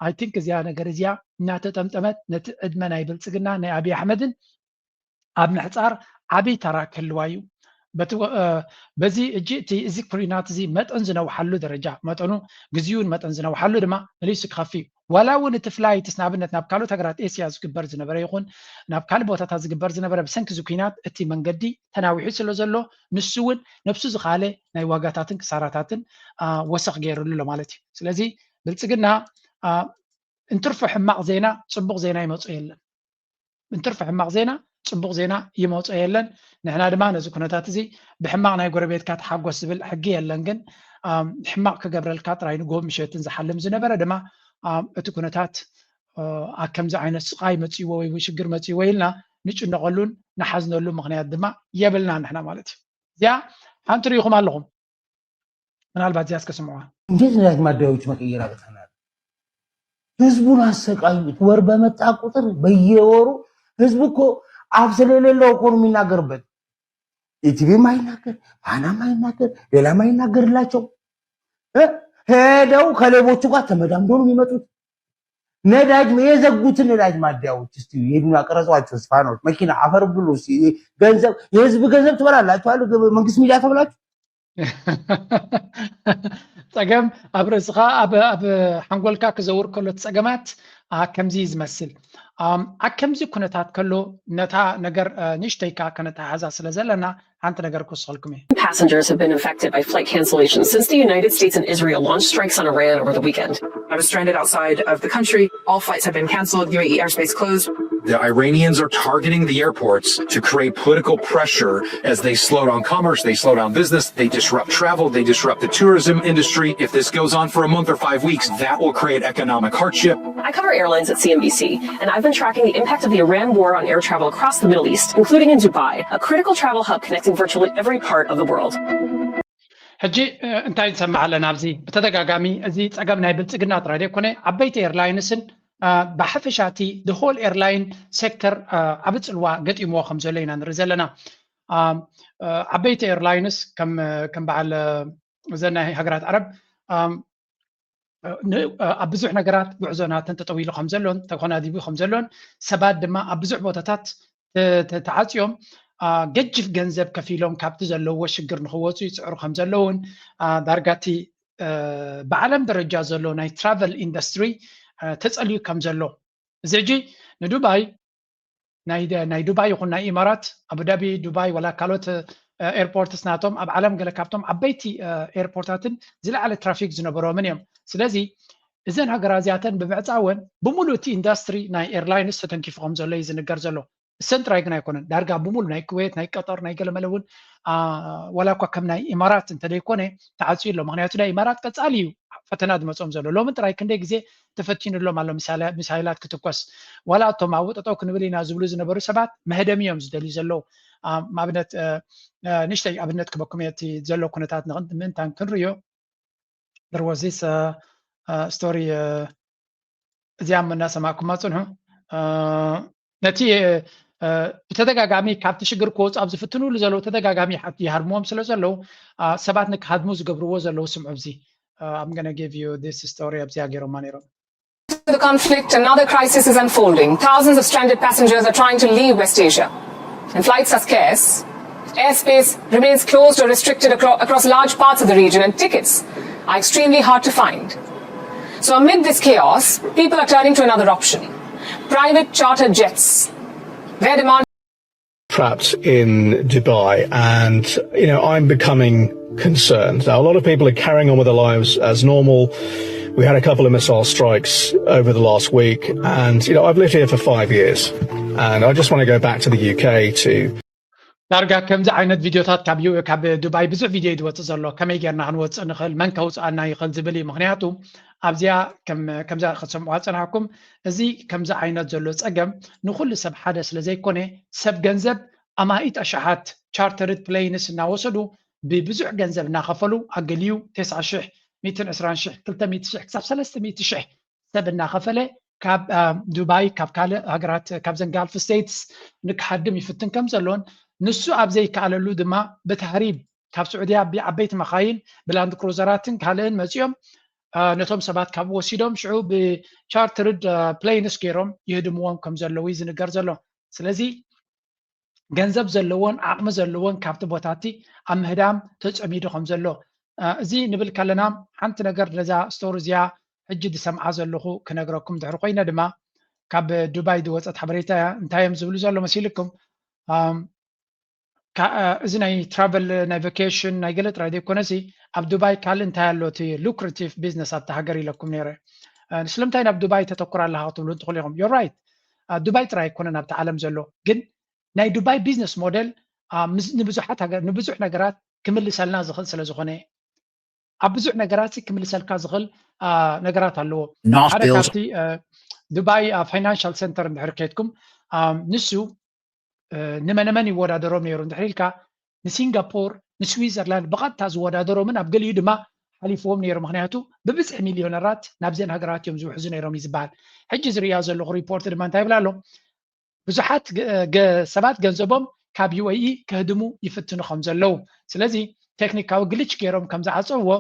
I think እዚኣ ነገር እዚኣ እናተጠምጠመት ነቲ ዕድመ ናይ ብልፅግና ናይ ኣብይ ኣሕመድን ኣብ ምሕፃር ዓብይ ተራ ክህልዋ እዩ። በዚ እጂ እቲ እዚ ኩናት እዚ መጠን ዝነውሓሉ ደረጃ መጠኑ ግዜውን መጠን ዝነውሓሉ ድማ መሊሱ ክኸፊ እዩ። ዋላ እውን እቲ ፍላይትስ ንኣብነት ናብ ካልኦት ሃገራት ኤስያ ዝግበር ዝነበረ ይኹን ናብ ካልእ ቦታታት ዝግበር ዝነበረ ብሰንኪ እዚ ኩናት እቲ መንገዲ ተናዊሑ ስለ ዘሎ ንሱ እውን ነብሱ ዝኻለ ናይ ዋጋታትን ክሳራታትን ወሰኽ ገይሩሉ ኣሎ ማለት እዩ። ስለዚ ብልፅግና እንትርፎ ሕማቕ ዜና ፅቡቕ ዜና ይመፁ የለን። እንትርፎ ሕማቕ ዜና ፅቡቕ ዜና ይመፆ የለን። ንሕና ድማ ነዚ ኩነታት እዚ ብሕማቕ ናይ ጎረቤትካ ተሓጎስ ዝብል ሕጊ የለን። ግን ሕማቕ ክገብረልካ ጥራይ ንጎ ምሸትን ዝሓልም ዝነበረ ድማ እቲ ኩነታት ኣብ ከምዚ ዓይነት ስቓይ መፅእዎ ወይ ሽግር መፅእዎ ኢልና ንጭነቐሉን ንሓዝነሉ ምኽንያት ድማ የብልና ንሕና ማለት እዩ። እዚኣ ሓንቲ ርኢኹም ኣለኹም። ምናልባት እዚኣ እስከ ስምዑዋ። እንዴት ነዳጅ ማደያዎች መቀየር አቅተናል? ህዝቡን አሰቃዩት። ወር በመጣ ቁጥር በየወሩ ህዝቡ እኮ አፍ ስለሌለው እኮ ነው የሚናገርበት። ኢቲቪ ማይናገር፣ ፋና ማይናገር፣ ሌላ ማይናገርላቸው ሄደው ከሌቦቹ ጋር ተመዳምዶ ነው የሚመጡት። ነዳጅ የዘጉትን ነዳጅ ማደያዎች እስቲ ሄዱና ቅረጿቸው። ፋናዎች መኪና አፈር ብሉ። ገንዘብ የህዝብ ገንዘብ ትበላላችሁ አሉ መንግስት ሚዲያ ተብላችሁ ፀገም ኣብ ርእስኻ ኣብ ሓንጎልካ ክዘውር ከሎ እቲ ፀገማት ከምዚ እዩ ዝመስል። ኣብ ከምዚ ኩነታት ከሎ ነታ ነገር ንእሽተይ ከዓ ከነተሓሕዛ ስለ ዘለና ሓንቲ ነገር ክወስኸልኩም እየ። Passengers have been affected by flight cancellations since the United States and Israel launched strikes on Iran over the weekend. I was stranded outside of the country. All flights have been canceled. U A E airspace closed. The Iranians are targeting the airports to create political pressure as they slow down commerce, they slow down business, they disrupt travel, they disrupt the tourism industry. If this goes on for a month or five weeks, that will create economic hardship. I cover airlines at C N B C, and I've been tracking the impact of the Iran war on air travel across the Middle East, including in Dubai, a critical travel hub connecting virtually every part of the world. ሕጂ እንታይ ንሰምዕ ኣለና? ኣብዚ ብተደጋጋሚ እዚ ፀገም ናይ ብልፅግና ጥራይ ዘይኮነ ዓበይቲ ኤርላይንስን ብሓፈሻ እቲ the whole airline sector ዓቢ ፅልዋ ገጢምዎ ከም ዘሎ ኢና ንርኢ ዘለና። ዓበይቲ ኤርላይንስ ከም በዓል እዘን ናይ ሃገራት ዓረብ ኣብ ብዙሕ ነገራት ጉዕዞ ናተን ጠጠው ኢሉ ከም ዘሎን ተኮናዲቡ ከም ዘሎን ሰባት ድማ ኣብ ብዙሕ ቦታታት ተዓፅዮም ገጅፍ ገንዘብ ከፊሎም ካብቲ ዘለዎ ሽግር ንክወፁ ይፅዕሩ ከም ዘለውን ዳርጋቲ ብዓለም ደረጃ ዘሎ ናይ ትራቨል ኢንዱስትሪ ተፀልዩ ከም ዘሎ እዚ ሕጂ ንዱባይ ናይ ዱባይ ይኹን ናይ ኢማራት ኣቡዳቢ ዱባይ ወላ ካልኦት ኤርፖርትስ ናቶም ኣብ ዓለም ገለ ካብቶም ዓበይቲ ኤርፖርታትን ዝለዓለ ትራፊክ ዝነበሮምን እዮም። ስለዚ እዘን ሃገራ እዚኣተን ብምዕፃወን ብምሉእ እቲ ኢንዳስትሪ ናይ ኤርላይንስ ተተንኪፉ ከም ዘሎ እዩ ዝንገር ዘሎ። እሰን ጥራይ ግን ኣይኮነን ዳርጋ ብምሉእ ናይ ኩዌት ናይ ቀጠር ናይ ገለመለ እውን ወላ እኳ ከም ናይ ኢማራት እንተደይኮነ ተዓፅዩ ኣሎ። ምክንያቱ ናይ ኢማራት ቀፃሊ እዩ ፈተና ዝመፅኦም ዘሎ። ሎሚ ጥራይ ክንደይ ግዜ ተፈቲኑሎም ኣሎ ሚሳይላት ክትኮስ ዋላ እቶም ኣብኡ ጠጠው ክንብል ኢና ዝብሉ ዝነበሩ ሰባት መህደሚ እዮም ዝደልዩ ዘለዉ። ኣብነት ንእሽተይ ኣብነት ክበኩም እየ እቲ ዘሎ ኩነታት ምእንታን ክንርእዮ there was this story እዚኣ እናሰማዕኩማ ፅንሑ ነቲ ብተደጋጋሚ ካብቲ ሽግር ክወፁ ኣብ ዝፍትኑሉ ዘለዉ ተደጋጋሚ ይሃርምዎም ስለ ዘለዉ ሰባት ንክሃድሙ ዝገብርዎ ዘለዉ ስምዑ ኣብዚ I'm gonna give you this story ኣብዚኣ ገይሮማ ነይሮም The conflict, another crisis is unfolding. Thousands of stranded passengers are trying to leave West Asia. And flights are scarce. Airspace remains closed or restricted acro- across large parts of the region, and tickets are extremely hard to find. So, amid this chaos, people are turning to another option: private charter jets. Their demand trapped in Dubai, and you know, I'm becoming concerned. Now, a lot of people are carrying on with their lives as normal. We had a couple of missile strikes over the last week, and you know, I've lived here for five years, and I just want to go back to the U K to ዳርጋ ከምዚ ዓይነት ቪድዮታት ካብ ዩ ካብ ዱባይ ብዙሕ ቪድዮ እዩ ዝወፅእ ዘሎ። ከመይ ጌርና ክንወፅእ ንኽእል፣ መን ከውፅኣና ይኽእል ዝብል እዩ። ምክንያቱ ኣብዚኣ ከም- ከምዛ ክትሰምዑዋ ዝፀናሕኩም፣ እዚ ከምዚ ዓይነት ዘሎ ፀገም ንኩሉ ሰብ ሓደ ስለ ዘይኮነ፣ ሰብ ገንዘብ ኣማኢት ኣሽሓት ቻርተርድ ፕሌይንስ እናወሰዱ ብብዙሕ ገንዘብ እናኸፈሉ፣ ኣገሊኡ ተስዓ ሽሕ፣ ሚእትን ዕስራን ሽሕ፣ ክልተ ሚእቲ ሽሕ ክሳብ ሰለስተ ሚእቲ ሽሕ ሰብ እናኸፈለ ካብ ዱባይ፣ ካብ ካልእ ሃገራት፣ ካብዘን ጋልፍ ስቴትስ ንክሃድም ይፍትን ከም ዘሎን፣ ንሱ ኣብ ዘይከኣለሉ ድማ ብታህሪብ ካብ ስዑድያ ብዓበይቲ መኻይን ብላንድ ክሩዘራትን ካልእን መፂኦም ነቶም ሰባት ካብኡ ወሲዶም ሽዑ ብቻርተርድ ፕሌይንስ ገይሮም ይህድምዎም ከም ዘለዉ እዩ ዝንገር ዘሎ። ስለዚ ገንዘብ ዘለዎን ዓቕሚ ዘለዎን ካብቲ ቦታቲ ኣብ ምህዳም ተፀሚዱ ከም ዘሎ እዚ ንብል ከለና፣ ሓንቲ ነገር ነዛ ስቶሪ እዚኣ ሕጂ ዝሰምዓ ዘለኹ ክነግረኩም ድሕሪ ኮይነ ድማ፣ ካብ ዱባይ ዝወፀት ሓበሬታ እያ። እንታይ እዮም ዝብሉ ዘሎ መሲልኩም? እዚ ናይ ትራቨል ናይ ቫኬሽን ናይ ገለ ጥራይ ዘይኮነሲ፣ ኣብ ዱባይ ካልእ እንታይ ኣሎ እቲ ሉክራቲቭ ቢዝነስ ኣብቲ ሃገር ኢለኩም ነይረ። ስለምንታይ ናብ ዱባይ ተተኩር ኣለካ ክትብሉ እንትኽእሉ ኢኹም። You're right። ዱባይ ጥራይ ኣይኮነን ኣብቲ ዓለም ዘሎ፣ ግን ናይ ዱባይ ቢዝነስ ሞዴል ንብዙሓት ሃገር ንብዙሕ ነገራት ክምልሰልና ዝኽእል ስለ ዝኾነ፣ ኣብ ብዙሕ ነገራት ክምልሰልካ ዝኽእል ነገራት ኣለዎ። ሓደ ካብቲ ዱባይ ፋይናንሻል ሰንተር እንድሕር ከይድኩም፣ ንሱ ንመነመን ይወዳደሮም ነይሩ እንድሕር ኢልካ፣ ንሲንጋፖር፣ ንስዊዘርላንድ ብቐጥታ ዝወዳደሮምን ኣብ ገሊኡ ድማ ሓሊፍዎም ነይሩ። ምክንያቱ ብብዝሒ ሚልዮነራት ናብዘን ሃገራት እዮም ዝውሕዙ ነይሮም እዩ ዝበሃል። ሕጂ ዝርእያ ዘለኹ ሪፖርት ድማ እንታይ ይብል ኣሎ? ብዙሓት ሰባት ገንዘቦም ካብ ዩ ኤ ኢ ከህድሙ ይፍትኑ ከም ዘለዉ፣ ስለዚ ቴክኒካዊ ግልች ገይሮም ከም ዝዓፀውዎ፣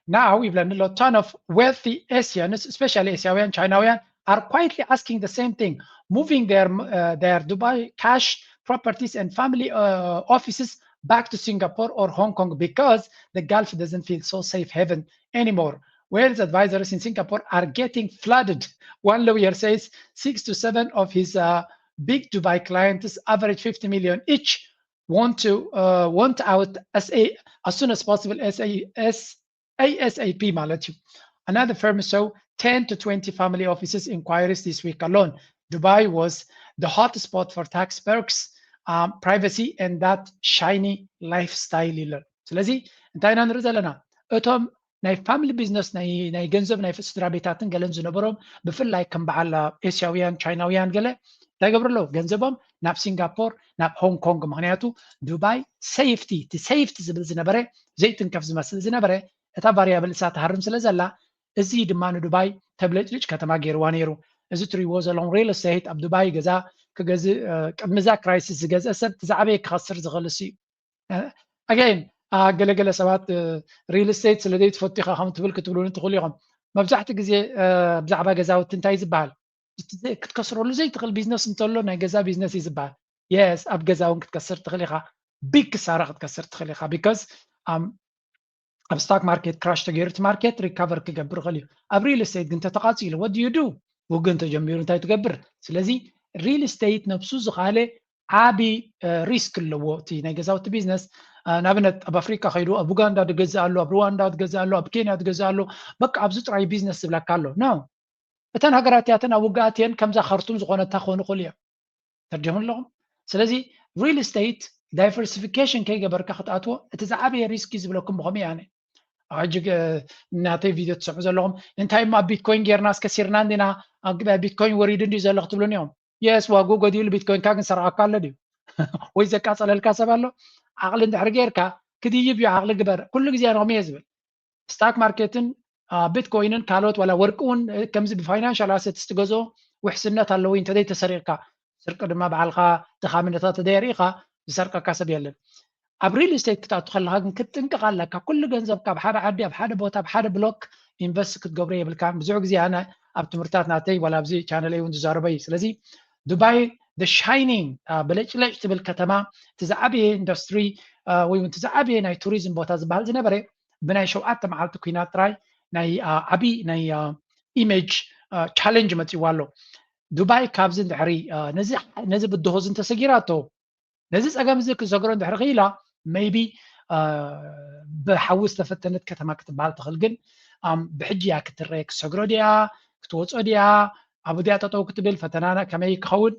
now ይብለኒ ኣሎ፣ ton of wealthy Asians, especially ኤስያውያን፣ ቻይናውያን፣ are quietly asking the same thing, moving their, uh, their Dubai cash, properties and family uh, offices back to Singapore or Hong Kong because the Gulf doesn't feel so safe haven anymore. Wealth advisors in Singapore are getting flooded. One lawyer says six to seven of his uh, big Dubai clients, average fifty million each, want to uh, want out as a as soon as possible, as a as ASAP ማለት እዩ። Another firm saw ten to twenty family offices inquiries this week alone. Dubai was the hotspot for tax perks, um, privacy and that shiny lifestyle ይላል። ስለዚ እንታይ ኢና ንርኢ ዘለና? እቶም ናይ ፋሚሊ ቢዝነስ ናይ ናይ ገንዘብ ናይ ስድራ ቤታትን ገለን ዝነበሮም፣ ብፍላይ ከም በዓል ኤስያውያን ቻይናውያን ገለ እንታይ ገብሩ ኣለዉ? ገንዘቦም ናብ ሲንጋፖር፣ ናብ ሆንግ ኮንግ። ምክንያቱ ዱባይ ሴፍቲ፣ እቲ ሴፍቲ ዝብል ዝነበረ፣ ዘይትንከፍ ዝመስል ዝነበረ፣ እታ ቫሪያብል እሳ ትሃርም ስለ ዘላ፣ እዚ ድማ ንዱባይ ተብለጭልጭ ከተማ ገይርዋ ነይሩ። እዚ ትሪእዎ ዘለኹም ሪል ስቴት ኣብ ዱባይ ገዛ ክገዝእ ቅድሚ እዛ ክራይሲስ ዝገዝአ ሰብ እቲ ዝዓበየ ክኸስር ዝኽእል እሱ እዩ። ኣገይን ገለገለ ሰባት ሪል ስቴት ስለ ዘይትፈቱ ኢኻ ከም ትብል ክትብሉኒ ትኽእሉ ኢኹም። መብዛሕትኡ ግዜ ብዛዕባ ገዛውቲ እንታይ ዝበሃል? ክትከስረሉ ዘይትኽእል ቢዝነስ እንተሎ ናይ ገዛ ቢዝነስ እዩ ዝበሃል። የስ፣ ኣብ ገዛ እውን ክትከስር ትኽእል ኢኻ። ቢግ ክሳራ ክትከስር ትኽእል ኢኻ። ቢካዝ ኣብ ስታክ ማርኬት ክራሽ ተገይሩ እቲ ማርኬት ሪካቨር ክገብር ይኽእል እዩ። ኣብ ሪል ስቴት ግን ተተቓፂሉ what do you do? ውግእ እንተጀሚሩ እንታይ ትገብር? ስለዚ ሪል ስቴት ነብሱ ዝኻለ ዓቢ ሪስክ ኣለዎ እቲ ናይ ገዛውቲ ቢዝነስ። ንኣብነት ኣብ ኣፍሪካ ከይዱ ኣብ ኡጋንዳ ትገዝእ ኣሎ፣ ኣብ ሩዋንዳ ትገዝእ ኣሎ፣ ኣብ ኬንያ ትገዝእ ኣሎ። በቃ ኣብዚ ጥራይ ቢዝነስ ዝብለካ ኣሎ። ኖ፣ እተን ሃገራት እያተን ኣብ ውግኣት እየን ከምዛ ካርቱም ዝኾነታ ክኾኑ ይኽእሉ እዮም። ተርዲኹም ኣለኹም። ስለዚ ሪል ስቴት ዳይቨርሲፊኬሽን ከይገበርካ ክትኣትዎ እቲ ዝዓበየ ሪስክ እዩ ዝብለኩም። ብኸመይ ኣነ ኣብ ሕጂ ናተይ ቪድዮ ትሰምዑ ዘለኹም እንታይ እሞ ኣብ ቢትኮይን ጌርና እስከሲርና እንዲና፣ ቢትኮይን ወሪዱ እንዲ ዘሎ ክትብሉኒ እዮም። የስ፣ ዋግኡ ጎዲሉ ቢትኮይንካ ግን ሰርዓካ ኣሎ ድዩ? ወይ ዘቃጸለልካ ሰብ ኣሎ? ዓቕሊ እንድሕር ጌርካ ክድይብ እዩ። ዓቕሊ ግበር። ኩሉ ግዜ ኣነ ከምኡ እየ ዝብል። ስታክ ማርኬትን ቢትኮይንን ካልኦት ዋላ ወርቂ እውን ከምዚ ብፋይናንሻል ኣሰትስ ትገዝኦ ውሕስነት ኣለዎ እዩ። እንተዘይ ተሰሪቕካ፣ ስርቂ ድማ ባዕልኻ ድኻምነታ ተደየርኢኻ ዝሰርቀካ ሰብ የለን። ኣብ ሪል ስቴት ክትኣቱ ከለኻ ግን ክትጥንቀቕ ኣለካ። ኩሉ ገንዘብካ ኣብ ሓደ ዓዲ፣ ኣብ ሓደ ቦታ፣ ኣብ ሓደ ብሎክ ኢንቨስት ክትገብሮ የብልካን። ብዙሕ ግዜ ኣነ ኣብ ትምህርታት ናተይ ዋላ ኣብዚ ቻነለይ እውን ዝዛረበ እዩ። ስለዚ ዱባይ the shining ብለጭለጭ ትብል ከተማ፣ እቲ ዝዓበየ ኢንዱስትሪ ወይ እውን እቲ ዝዓበየ ናይ ቱሪዝም ቦታ ዝበሃል ዝነበረ፣ ብናይ ሸውዓተ መዓልቲ ኩናት ጥራይ ናይ ዓብዪ ናይ ኢሜጅ ቻለንጅ መፅዋ ኣሎ። ዱባይ ካብዚ ድሕሪ ነዚ ብድሆ እዚ እንተሰጊራቶ፣ ነዚ ፀገም እዚ ክሰግሮ እንድሕር ክኢላ፣ ሜይቢ ብሓዊ ዝተፈተነት ከተማ ክትበሃል ትኽእል። ግን ብሕጂ እያ ክትረአ። ክሰግሮ ድያ፣ ክትወፆ ድያ፣ ኣብ ድያ ጠጠው ክትብል፣ ፈተናና ከመይ ክኸውን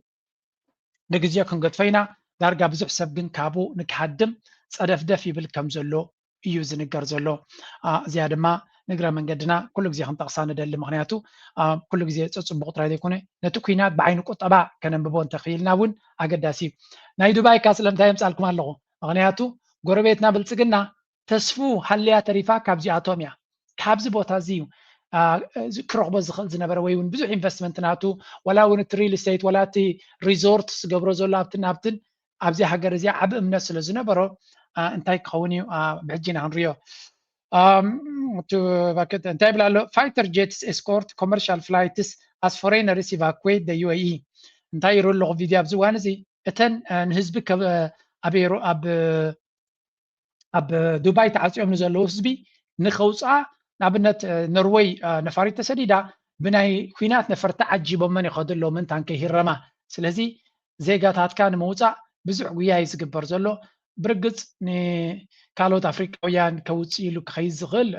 ንግዜ ክንገድፎ ኢና። ዳርጋ ብዙሕ ሰብ ግን ካብኡ ንክሃድም ፀደፍደፍ ይብል ከም ዘሎ እዩ ዝንገር ዘሎ። እዚኣ ድማ ንግረ መንገድና ኩሉ ግዜ ክንጠቕሳ ንደሊ። ምክንያቱ ኩሉ ግዜ ፅፅቡቕ ጥራይ ዘይኮነ፣ ነቲ ኩናት ብዓይኒ ቁጠባ ከነንብቦ እንተኽኢልና እውን ኣገዳሲ እዩ። ናይ ዱባይ ካ ስለምንታይ የምፃልኩም ኣለኹ? ምክንያቱ ጎረቤትና ብልፅግና ተስፉ ሃልያ ተሪፋ ካብዚኣቶም እያ። ካብዚ ቦታ እዚ እዩ ክረኽቦ ዝኽእል ዝነበረ፣ ወይ እውን ብዙሕ ኢንቨስትመንት ናቱ፣ ወላ እውን እቲ ሪል ስቴት፣ ወላ እቲ ሪዞርት ዝገብሮ ዘሎ ኣብትን ኣብትን ኣብዚ ሃገር እዚኣ ዓብ እምነት ስለ ዝነበሮ እንታይ ክኸውን እዩ ብሕጂ ኢና ክንሪኦ። እንታይ ይብል ኣሎ? Fighter jets escort commercial flights as foreigners evacuate the U A E። እንታይ ይርኢ ኣለኹ ቪድዮ ኣብዚ እዋን እዚ? እተን ንህዝቢ ኣብ ኣብ ዱባይ ተዓፅዮም ንዘለዉ ህዝቢ ንኸውፅኣ፣ ንኣብነት ኖርወይ ነፋሪት ተሰዲዳ ብናይ ኩናት ነፈርቲ ዓጂቦመን ይኸዱ ኣለዉ ምእንታን ከይህረማ። ስለዚ ዜጋታትካ ንምውፃእ ብዙሕ ጉያ እዩ ዝግበር ዘሎ። ብርግፅ ንካልኦት ኣፍሪቃውያን ከውፅእ ኢሉ ክኸይድ ዝኽእል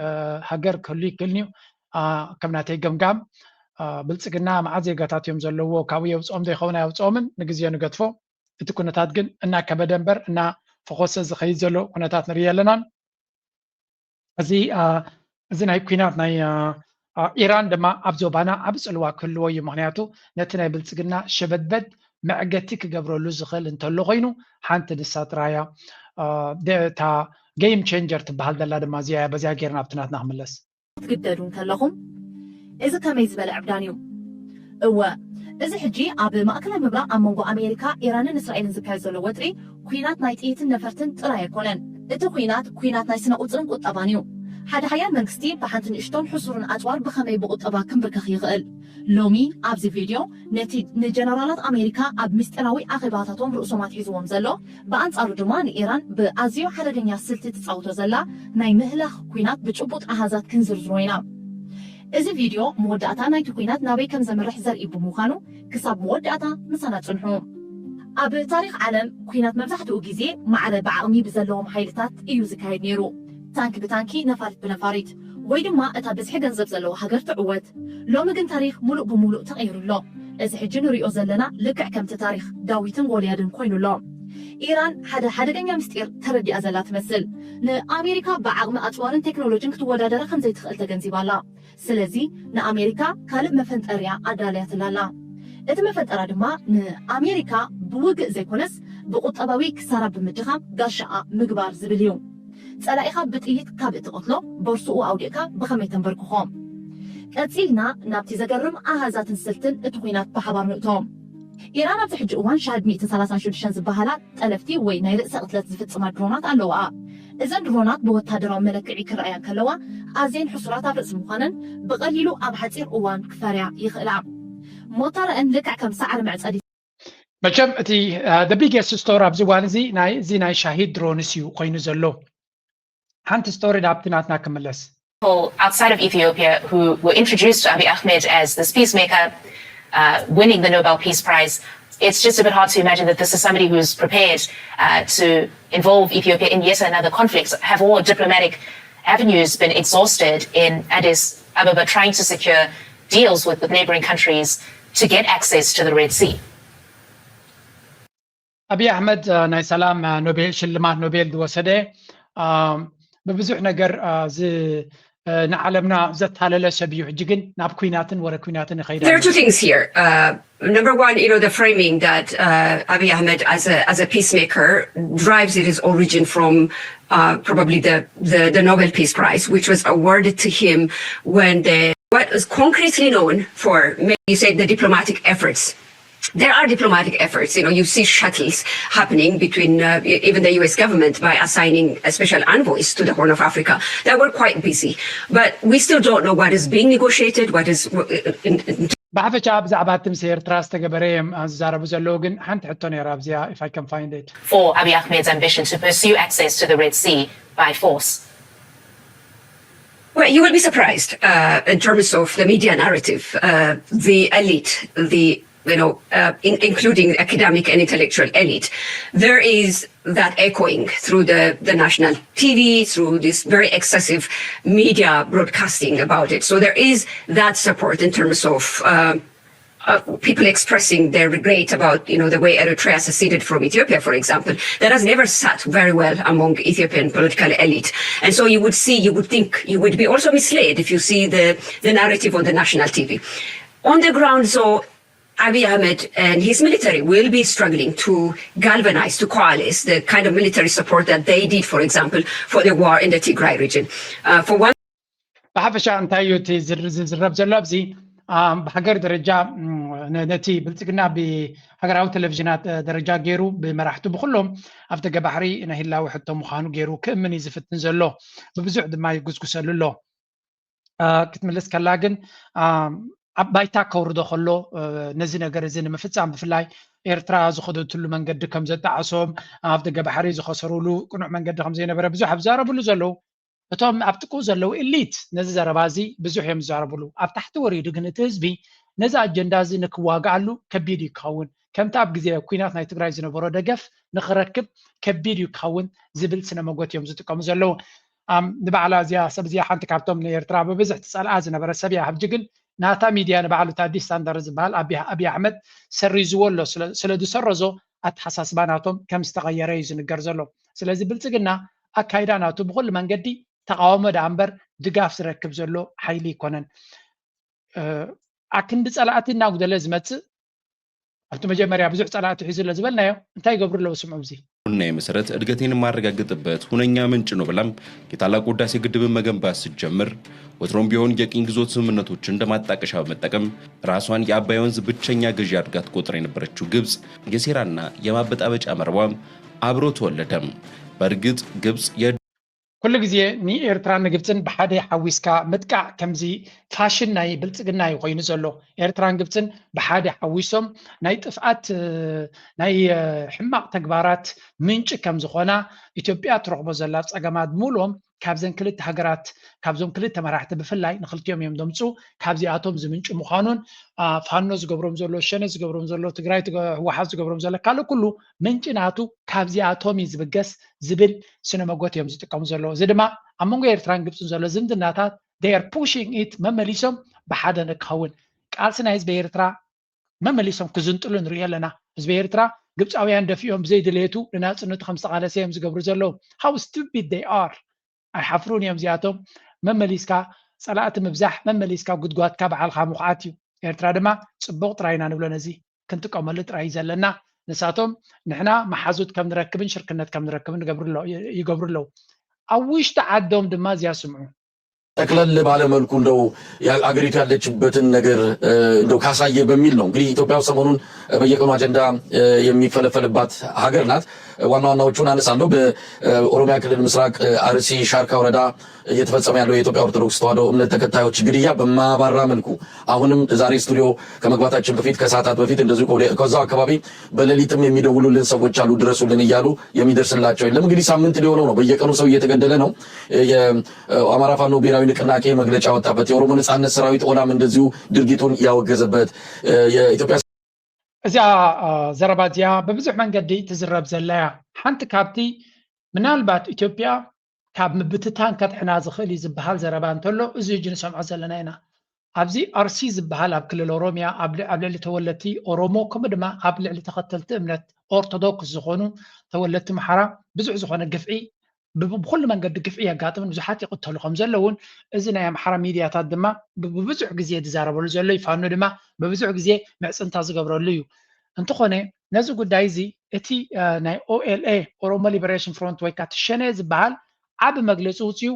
ሃገር ክህሉ ይክእል እዩ። ከም ናተይ ገምጋም ብልፅግና መዓት ዜጋታት እዮም ዘለዎ፣ ካብኡ የውፅኦም ዶ ይኸውን ኣይውፅኦምን ንግዜ ንገድፎ። እቲ ኩነታት ግን እናከበደ እምበር እናፈኾሰ ዝኸይድ ዘሎ ኩነታት ንርኢ ኣለናን። እዚ እዚ ናይ ኩናት ናይ ኢራን ድማ ኣብ ዞባና ዓብ ፅልዋ ክህልዎ እዩ። ምክንያቱ ነቲ ናይ ብልፅግና ሸበድበድ መዕገቲ ክገብረሉ ዝኽእል እንተሎ ኮይኑ፣ ሓንቲ ንሳ ጥራያ እታ ጌም ቼንጀር ትበሃል ዘላ ድማ እዚኣ እያ። በዚኣ ጌርና ኣብቲ ናትና ክምለስ። ክትግደዱ እንከለኹም እዚ ከመይ ዝበለ ዕብዳን እዩ? እወ፣ እዚ ሕጂ ኣብ ማእከላይ ምብራቕ ኣብ መንጎ ኣሜሪካ፣ ኢራንን እስራኤልን ዝካየድ ዘሎ ወጥሪ ኲናት ናይ ጥይትን ነፈርትን ጥራይ ኣይኮነን። እቲ ኲናት ኲናት ናይ ስነ ቁጽርን ቁጠባን እዩ። ሓደ ሓያል መንግስቲ ብሓንቲ ንእሽቶን ሕሱርን ኣጽዋር ብኸመይ ብቁጠባ ክንብርከኽ ይኽእል? ሎሚ ኣብዚ ቪድዮ ነቲ ንጀነራላት ኣሜሪካ ኣብ ምስጢራዊ ኣኼባታቶም ርእሶም ኣትሒዝዎም ዘሎ ብኣንጻሩ ድማ ንኢራን ብኣዝዩ ሓደገኛ ስልቲ ትጻወቶ ዘላ ናይ ምህላኽ ኲናት ብጭቡጥ ኣሃዛት ክንዝርዝሮ ኢና። እዚ ቪድዮ መወዳእታ ናይቲ ኲናት ናበይ ከም ዘምርሕ ዘርኢ ብምዃኑ ክሳብ መወዳእታ ምሳና ጽንሑ። ኣብ ታሪኽ ዓለም ኲናት መብዛሕትኡ ግዜ ማዕረ ብዓቕሚ ብዘለዎም ሓይልታት እዩ ዝካየድ ነይሩ። ታንኪ ብታንኪ፣ ነፋሪት ብነፋሪት፣ ወይ ድማ እታ ብዝሒ ገንዘብ ዘለዋ ሃገር ትዕወት። ሎሚ ግን ታሪኽ ሙሉእ ብሙሉእ ተቐይሩ ኣሎ። እዚ ሕጂ ንሪኦ ዘለና ልክዕ ከምቲ ታሪኽ ዳዊትን ጎልያድን ኮይኑ ኣሎ። ኢራን ሓደ ሓደገኛ ምስጢር ተረዲኣ ዘላ ትመስል። ንኣሜሪካ ብዓቕሚ ኣጽዋርን ቴክኖሎጂን ክትወዳደራ ከም ዘይትኽእል ተገንዚባ ኣላ። ስለዚ ንኣሜሪካ ካልእ መፈንጠርያ ኣዳልያትላ ኣላ። እቲ መፈንጠራ ድማ ንኣሜሪካ ብውግእ ዘይኮነስ ብቁጠባዊ ክሳራ ብምድኻም ጋሻኣ ምግባር ዝብል እዩ። ጸላኢኻ ብጥይት ካብ እትቐትሎ ቦርስኡ ኣውዲቕካ ብኸመይ ተንበርክኾ? ቀጺልና ናብቲ ዘገርም ኣሃዛትን ስልትን እቲ ኲናት ብሓባር ንእቶ። ኢራን ኣብዚ ሕጂ እዋን ሻህድ ሚእትን ሰላሳን ሽዱሽተን ዝበሃላ ጠለፍቲ ወይ ናይ ርእሰ ቅትለት ዝፍጽማ ድሮናት ኣለዋኣ። እዘን ድሮናት ብወታደራዊ መለክዒ ክረኣያ እንከለዋ ኣዝየን ሕሱራት ኣብ ርእሲ ምዃነን ብቐሊሉ ኣብ ሓጺር እዋን ክፈርያ ይኽእላ። ሞታረአን ልክዕ ከም ሳዕሪ መዕጸዲ መቸም እቲ the biggest story ኣብዚ እዋን እዚ ናይ እዚ ናይ ሻሂድ ድሮንስ እዩ ኮይኑ ዘሎ። ሓንቲ ስቶሪ ናብቲ ናትና ክምለስ። People outside of Ethiopia who were introduced to Abiy Ahmed as this peacemaker uh, winning the Nobel Peace Prize. It's just a bit hard to imagine that this is somebody who's prepared uh, to involve Ethiopia in yet another conflict. Have all diplomatic avenues been exhausted in Addis Ababa trying to secure deals with, with neighboring countries to get access to the Red Sea? ኣብይ ኣሕመድ ናይ ሰላም ኖቤል ሽልማት ኖቤል ዝወሰደ ብብዙሕ ነገር ንዓለምና ዘታለለ ሰብ እዩ። ሕጂ ግን ናብ ኩናትን ወረ ኩናትን ይኸይድ። There are two things here. Uh, number one, you know, the framing that uh, Abiy Ahmed as a, as a peacemaker derives its origin from uh, probably the, the, the Nobel Peace Prize, which was awarded to him when the, what was concretely known for, you said, the diplomatic efforts. There are diplomatic efforts. You know, you see shuttles happening between uh, even the U S government by assigning special envoys to the Horn of Africa that were quite busy. But we still don't know what is being negotiated, what is. ብሓፈሻ ብዛዕባ እቲ ምስ ኤርትራ ዝተገበረ እዮም ዝዛረቡ ዘለዉ። ግን ሓንቲ ሕቶ ነይራ ኣብዚኣ፣ if I can find it። For Abiy Ahmed's ambition to pursue access to the Red Sea by force? Well, you will be surprised uh, in terms of the media narrative. Uh, the elite, the you know, uh, in, including academic and intellectual elite, there is that echoing through the, the national T V, through this very excessive media broadcasting about it. So there is that support in terms of uh, uh, people expressing their regret about, you know, the way Eritrea seceded from Ethiopia, for example, that has never sat very well among Ethiopian political elite. And so you would see, you would think, you would be also misled if you see the, the narrative on the national T V. On the ground, so Abiy Ahmed and his military will be struggling to galvanize, to coalesce the kind of military support that they did, for example, for the war in the Tigray region. Uh, for one ብሓፈሻ እንታይ እዩ እቲ ዝርዝረብ ዘሎ ኣብዚ? ብሃገር ደረጃ ነቲ ብልፅግና ብሃገራዊ ቴሌቪዥናት ደረጃ ገይሩ ብመራሕቱ ብኩሎም ኣብ ደገ ባሕሪ ናይ ህላዊ ሕቶ ምዃኑ ገይሩ ክእምን እዩ ዝፍትን ዘሎ። ብብዙሕ ድማ ይጉስጉሰሉ ኣሎ። ክትምልስ ከላ ግን ኣብ ባይታ ከውርዶ ከሎ ነዚ ነገር እዚ ንምፍፃም ብፍላይ ኤርትራ ዝኸደትሉ መንገዲ ከም ዘጣዕሶም፣ ኣብ ደገ ባሕሪ ዝኸሰርሉ ቅኑዕ መንገዲ ከም ዘይነበረ ብዙሕ ኣብ ዝዛረብሉ ዘለዉ እቶም ኣብ ጥቅኡ ዘለዉ ኢሊት ነዚ ዘረባ እዚ ብዙሕ እዮም ዝዛረብሉ። ኣብ ታሕቲ ወሪዱ ግን እቲ ህዝቢ ነዚ ኣጀንዳ እዚ ንክዋግኣሉ ከቢድ እዩ ክኸውን። ከምቲ ኣብ ግዜ ኲናት ናይ ትግራይ ዝነበሮ ደገፍ ንክረክብ ከቢድ እዩ ክኸውን ዝብል ስነ መጎት እዮም ዝጥቀሙ ዘለዉ። ንባዕላ እዚኣ ሰብ እዚኣ ሓንቲ ካብቶም ንኤርትራ ብብዝሕ ትጸልኣ ዝነበረ ሰብ እያ። ሕጂ ግን ናታ ሚድያ ንባዕሉ እቲ ኣዲስ ስታንዳርድ ዝበሃል ኣብይ ኣሕመድ ሰሪዝዎ ኣሎ። ስለ ዝሰረዞ ኣተሓሳስባ ናቶም ከም ዝተቐየረ እዩ ዝንገር ዘሎ። ስለዚ ብልጽግና ኣካይዳ ናቱ ብኹሉ መንገዲ ተቓውሞ ደኣ እምበር ድጋፍ ዝረክብ ዘሎ ሓይሊ ኣይኮነን። ኣክንዲ ጸላእቲ እናጉደለ ዝመጽእ ኣብቲ መጀመርያ ብዙሕ ጸላእቲ ሒዙ ኣሎ ዝበልናዮ እንታይ ይገብሩ ኣለዉ ስምዑ እዚ። ቡናዬ መሰረት እድገቴን የማረጋግጥበት ሁነኛ ምንጭ ነው ብላም የታላቁ ህዳሴ ግድብን መገንባት ስትጀምር ወትሮም ቢሆን የቅኝ ግዞት ስምምነቶችን እንደማጣቀሻ በመጠቀም ራሷን የአባይ ወንዝ ብቸኛ ገዢ አድርጋ ትቆጥር የነበረችው ግብጽ የሴራና የማበጣበጫ መረቧ አብሮ ተወለደም። በእርግጥ ግብጽ የ ኩሉ ግዜ ንኤርትራን ንግብጽን ብሓደ ሓዊስካ ምጥቃዕ ከምዚ ፋሽን ናይ ብልጽግና እዩ ኮይኑ ዘሎ። ኤርትራን ግብጽን ብሓደ ሓዊሶም ናይ ጥፍኣት ናይ ሕማቕ ተግባራት ምንጪ ከም ዝኾና ኢትዮጵያ ትረኽቦ ዘላ ጸገማት ብምሉኦም ካብዘን ክልተ ሃገራት ካብዞም ክልተ መራሕቲ ብፍላይ ንክልቲኦም እዮም ዘምፅኡ። ካብዚኣቶም ዝምንጩ ምዃኑን ፋኖ ዝገብሮም ዘሎ ሸነ ዝገብሮም ዘሎ ትግራይ ህወሓት ዝገብሮም ዘሎ ካልእ ኩሉ ምንጪ ናቱ ካብዚኣቶም እዩ ዝብገስ ዝብል ስነ መጎት እዮም ዝጥቀሙ ዘለዉ። እዚ ድማ ኣብ መንጎ ኤርትራን ግብፅን ዘሎ ዝምድናታት they are pushing it መመሊሶም ብሓደ ንክኸውን ቃልሲ ናይ ህዝቢ ኤርትራ መመሊሶም ክዝንጥሉ ንሪኦ ኣለና። ህዝቢ ኤርትራ ግብፃውያን ደፊኦም ብዘይ ድሌቱ ንናፅነቱ ከም ዝተቓለሰ እዮም ዝገብሩ ዘለዉ። How stupid they are። ኣይሓፍሩን እዮም እዚኣቶም። መመሊስካ ፀላእቲ ምብዛሕ መመሊስካ ጉድጓድካ በዓልካ ምኹዓት እዩ። ኤርትራ ድማ ፅቡቕ ጥራይ ኢና ንብሎ ነዚ ክንጥቀመሉ ጥራይ እዩ ዘለና። ንሳቶም ንሕና መሓዙት ከም ንረክብን ሽርክነት ከም ንረክብን ይገብሩ ኣለዉ። ኣብ ውሽጢ ዓዶም ድማ እዚኣ ስምዑ። ጠቅለል ባለ መልኩ እንደው አገሪቱ ያለችበትን ነገር እንደው ካሳየ በሚል ነው። እንግዲህ ኢትዮጵያ ውስጥ ሰሞኑን በየቀኑ አጀንዳ የሚፈለፈልባት ሀገር ናት። ዋና ዋናዎቹን አነሳለሁ። በኦሮሚያ ክልል ምስራቅ አርሲ ሻርካ ወረዳ እየተፈጸመ ያለው የኢትዮጵያ ኦርቶዶክስ ተዋሕዶ እምነት ተከታዮች ግድያ በማያባራ መልኩ አሁንም ዛሬ ስቱዲዮ ከመግባታችን በፊት ከሰዓታት በፊት እንደዚሁ ከዛው አካባቢ በሌሊትም የሚደውሉልን ሰዎች አሉ፣ ድረሱልን እያሉ የሚደርስላቸው የለም። እንግዲህ ሳምንት ሊሆነው ነው። በየቀኑ ሰው እየተገደለ ነው። የአማራ ፋኖ ብሔራዊ ንቅናቄ መግለጫ ወጣበት። የኦሮሞ ነጻነት ሰራዊት ኦላም እንደዚሁ ድርጊቱን ያወገዘበት የኢትዮጵያ እዚኣ ዘረባ እዚኣ ብብዙሕ መንገዲ ትዝረብ ዘላ እያ። ሓንቲ ካብቲ ምናልባት ኢትዮጵያ ካብ ምብትታን ከድሕና ዝኽእል እዩ ዝበሃል ዘረባ እንተሎ እዚ ሕጂ ንሰምዖ ዘለና ኢና። ኣብዚ ኣርሲ ዝበሃል ኣብ ክልል ኦሮሚያ ኣብ ልዕሊ ተወለድቲ ኦሮሞ ከምኡ ድማ ኣብ ልዕሊ ተኸተልቲ እምነት ኦርቶዶክስ ዝኾኑ ተወለድቲ ኣምሓራ ብዙሕ ዝኾነ ግፍዒ ብኩሉ መንገዲ ግፍዒ የጋጥምን ብዙሓት ይቕተሉ ከም ዘለውን እዚ ናይ ኣምሓራ ሚድያታት ድማ ብብዙሕ ግዜ ዝዛረበሉ ዘሎ እዩ። ፋኖ ድማ ብብዙሕ ግዜ ምዕፅንታ ዝገብረሉ እዩ። እንተኾነ ነዚ ጉዳይ እዚ እቲ ናይ ኦኤልኤ ኦሮሞ ሊበሬሽን ፍሮንት ወይ ከዓ ትሸነ ዝበሃል ዓቢ መግለፂ ውፅኡ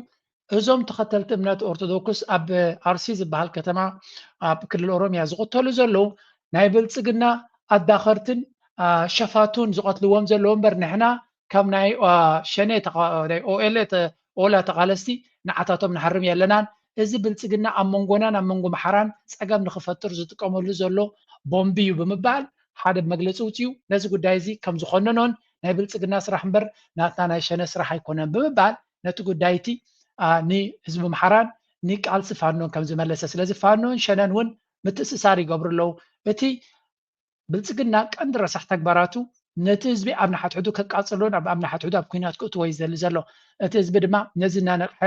እዞም ተኸተልቲ እምነት ኦርቶዶክስ ኣብ ኣርሲ ዝበሃል ከተማ ኣብ ክልል ኦሮሚያ ዝቕተሉ ዘለዉ ናይ ብልፅግና ኣዳኸርትን ሸፋቱን ዝቐትልዎም ዘለዉ እምበር ንሕና ከም ናይ ሸኔ ናይ ኦኤልኤ ኦላ ተቓለስቲ ንዓታቶም ንሃርም የለናን። እዚ ብልጽግና ኣብ መንጎናን ኣብ መንጎ ኣምሓራን ጸገም ንኽፈጥር ዝጥቀመሉ ዘሎ ቦምቢ እዩ ብምባል ሓደ መግለጺ ውጽኡ። ነዚ ጉዳይ እዚ ከም ዝኾነኖን ናይ ብልጽግና ስራሕ እምበር ናትና ናይ ሸነ ስራሕ ኣይኮነን ብምባል ነቲ ጉዳይ እቲ ንህዝቢ ኣምሓራን ንቃልሲ ፋኖን ከም ዝመለሰ፣ ስለዚ ፋኖን ሸነን እውን ምትእስሳር ይገብሩ ኣለዉ። እቲ ብልጽግና ቀንዲ ረሳሕ ተግባራቱ ነቲ ህዝቢ ኣብ ንሓድሕዱ ከቃጽሎን ኣብ ኣብ ንሓድሕዱ ኣብ ኲናት ክእትዎ እዩ ዝደሊ ዘሎ። እቲ ህዝቢ ድማ ነዚ እናነቕሐ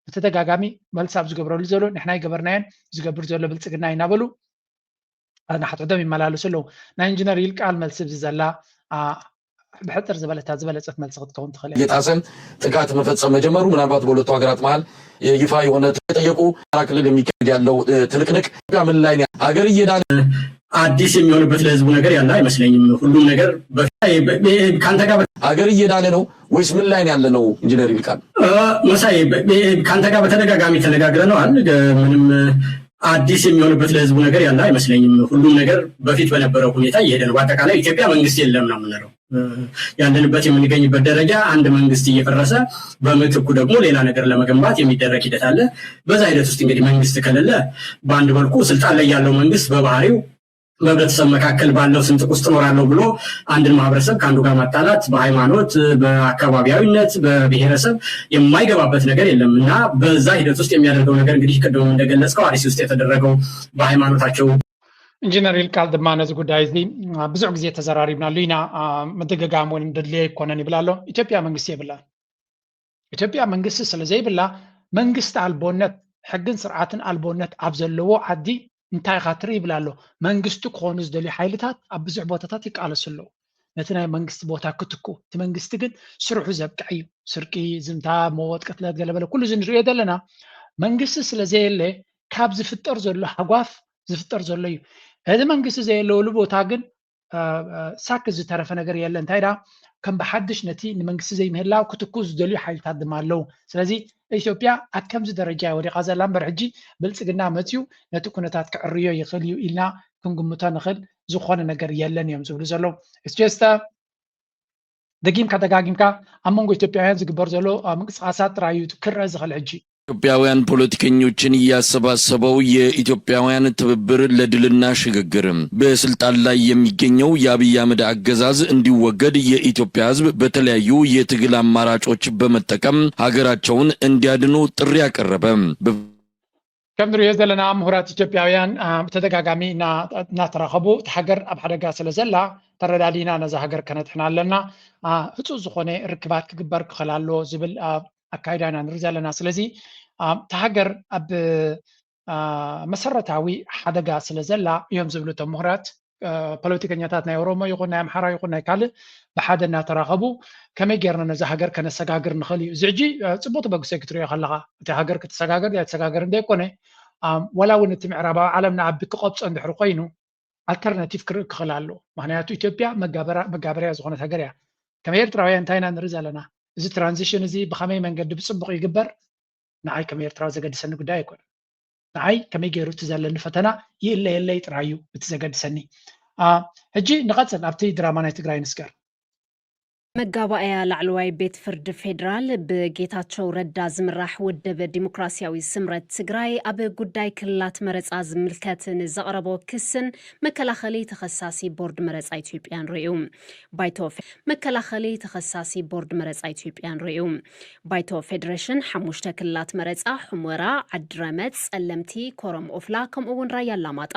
ብተደጋጋሚ መልሲ ኣብ ዝገብረሉ ዘሎ ንሕና ይገበርናዮን ዝገብር ዘሎ ብልጽግና እዩ እናበሉ ንሓድሕዶም ይመላለሱ ኣለዉ። ናይ ኢንጂነር ይልቃል መልሲ ኣብዚ ዘላ ብሕጽር ዝበለታ ዝበለጸት መልሲ ክትከውን ትኽእል እያ። እየጣሰ ጥቃት መፈጸም መጀመሩ ምናልባት በሁለቱ ሀገራት መሃል ይፋ የሆነ ተጠየቁ። አማራ ክልል የሚካሄድ ያለው ትንቅንቅ ኢትዮጵያ ምን ላይ ነው? ሀገር እየዳነ አዲስ የሚሆንበት ለህዝቡ ነገር ያለ አይመስለኝም። ሁሉም ነገር በፊት ከአንተ ጋር ሀገር እየዳነ ነው ወይስ ምን ላይ ነው ያለ ነው? ኢንጂነር ይልቃል መሳይ፣ ከአንተ ጋር በተደጋጋሚ ተነጋግረነዋል። ምንም አዲስ የሚሆንበት ለህዝቡ ነገር ያለ አይመስለኝም። ሁሉም ነገር በፊት በነበረው ሁኔታ እየሄደ ነው። በአጠቃላይ ኢትዮጵያ መንግስት የለም ነው የምንለው። ያለንበት የምንገኝበት ደረጃ አንድ መንግስት እየፈረሰ በምትኩ ደግሞ ሌላ ነገር ለመገንባት የሚደረግ ሂደት አለ። በዛ ሂደት ውስጥ እንግዲህ መንግስት ከሌለ በአንድ መልኩ ስልጣን ላይ ያለው መንግስት በባህሪው በህብረተሰብ መካከል ባለው ስንጥቅ ውስጥ እኖራለሁ ብሎ አንድን ማህበረሰብ ከአንዱ ጋር ማጣላት በሃይማኖት፣ በአካባቢያዊነት፣ በብሔረሰብ የማይገባበት ነገር የለም እና በዛ ሂደት ውስጥ የሚያደርገው ነገር እንግዲህ ቅድም እንደገለጽከው አርሲ ውስጥ የተደረገው በሃይማኖታቸው ኢንጂነር ይልቃል ድማ ነዚ ጉዳይ እዚ ብዙሕ ግዜ ተዘራሪብናሉ ኢና። ምድግጋም እውን ድልየ ኣይኮነን ይብል ኣሎ። ኢትዮጵያ መንግስቲ የብላን። ኢትዮጵያ መንግስቲ ስለ ዘይብላ መንግስቲ ኣልቦነት፣ ሕግን ስርዓትን ኣልቦነት ኣብ ዘለዎ ዓዲ እንታይ ኢኻ ትርኢ ይብል ኣሎ። መንግስቲ ክኾኑ ዝደልዩ ሓይልታት ኣብ ብዙሕ ቦታታት ይቃለሱ ኣለዉ። ነቲ ናይ መንግስቲ ቦታ ክትኩ እቲ መንግስቲ ግን ስርሑ ዘብቅዕ እዩ። ስርቂ፣ ዝምታ፣ መወጥ፣ ቅትለት፣ ገለበለ ኩሉ እዚ ንሪኦ ዘለና መንግስቲ ስለ ዘየለ ካብ ዝፍጠር ዘሎ ሃጓፍ ዝፍጠር ዘሎ እዩ። እዚ መንግስቲ ዘየለወሉ ቦታ ግን ሳክ ዝተረፈ ነገር የለ። እንታይ ዳ ከም ብሓድሽ ነቲ ንመንግስቲ ዘይምህላው ክትኩ ዝደልዩ ሓይልታት ድማ ኣለዉ። ስለዚ ኢትዮጵያ ኣብ ከምዚ ደረጃ ወዲቓ ዘላ እምበር ሕጂ ብልፅግና መፅዩ ነቲ ኩነታት ክዕርዮ ይኽእል እዩ ኢልና ክንግምቶ ንኽእል ዝኾነ ነገር የለን እዮም ዝብሉ ዘለዉ። ስጀስተ ደጊምካ ደጋጊምካ ኣብ መንጎ ኢትዮጵያውያን ዝግበር ዘሎ ምንቅስቃሳት ጥራይ እዩ ክረአ ዝኽእል ሕጂ። ኢትዮጵያውያን ፖለቲከኞችን እያሰባሰበው የኢትዮጵያውያን ትብብር ለድልና ሽግግር በስልጣን ላይ የሚገኘው የአብይ አህመድ አገዛዝ እንዲወገድ የኢትዮጵያ ሕዝብ በተለያዩ የትግል አማራጮች በመጠቀም ሀገራቸውን እንዲያድኑ ጥሪ አቀረበ። ከም ንሪኦ ዘለና ምሁራት ኢትዮጵያውያን ብተደጋጋሚ እናተራኸቡ እቲ ሃገር ኣብ ሓደጋ ስለ ዘላ ተረዳዲና ነዛ ሃገር ከነድሕና ኣለና፣ ህፁፅ ዝኾነ ርክባት ክግበር ክኽእል ኣለዎ ዝብል ኣካይዳ ኢና ንርኢ ዘለና። ስለዚ እታ ሃገር ኣብ መሰረታዊ ሓደጋ ስለ ዘላ እዮም ዝብሉ እቶም ምሁራት። ፖለቲከኛታት ናይ ኦሮሞ ይኹን ናይ ኣምሓራ ይኹን ናይ ካልእ ብሓደ እናተራኸቡ ከመይ ጌርና ነዛ ሃገር ከነሰጋግር ንኽእል እዩ። እዚ ሕጂ ፅቡቅ ተበግሶ ክትሪኦ ከለኻ እቲ ሃገር ክትሰጋገር ኣይትሰጋገር እንደይኮነ ዋላ እውን እቲ ምዕራባዊ ዓለም ንኣቢ ክቐብፆ እንድሕር ኮይኑ ኣልተርናቲቭ ክርኢ ክኽእል ኣለዎ። ምክንያቱ ኢትዮጵያ መጋበርያ ዝኾነት ሃገር እያ። ከም ኤርትራውያን እንታይ ኢና ንርኢ ዘለና? እዚ ትራንዚሽን እዚ ብኸመይ መንገዲ ብፅቡቕ ይግበር ንዓይ ከም ኤርትራዊ ዘገድሰኒ ጉዳይ ኣይኮነን። ንዓይ ከመይ ገይሩ እቲ ዘለኒ ፈተና ይእለየለይ ጥራይ እዩ እቲ ዘገድሰኒ። ሕጂ ንቐፅል ኣብቲ ድራማ ናይ ትግራይ ንስገር። መጋባእያ ላዕለዋይ ቤት ፍርዲ ፌዴራል ብጌታቸው ረዳ ዝምራሕ ውድብ ዲሞክራሲያዊ ስምረት ትግራይ ኣብ ጉዳይ ክልላት መረፃ ዝምልከት ንዘቕረቦ ክስን መከላኸሊ ተኸሳሲ ቦርድ መረፃ ኢትዮጵያን ርእዩ። ባይቶ መከላኸሊ ተኸሳሲ ቦርድ መረፃ ኢትዮጵያን ርእዩ። ባይቶ ፌዴሬሽን ሓሙሽተ ክልላት መረፃ ሑመራ፣ ዓዲረመፅ፣ ፀለምቲ፣ ኮረም ኦፍላ ከምኡ እውን ራያ ኣላማጣ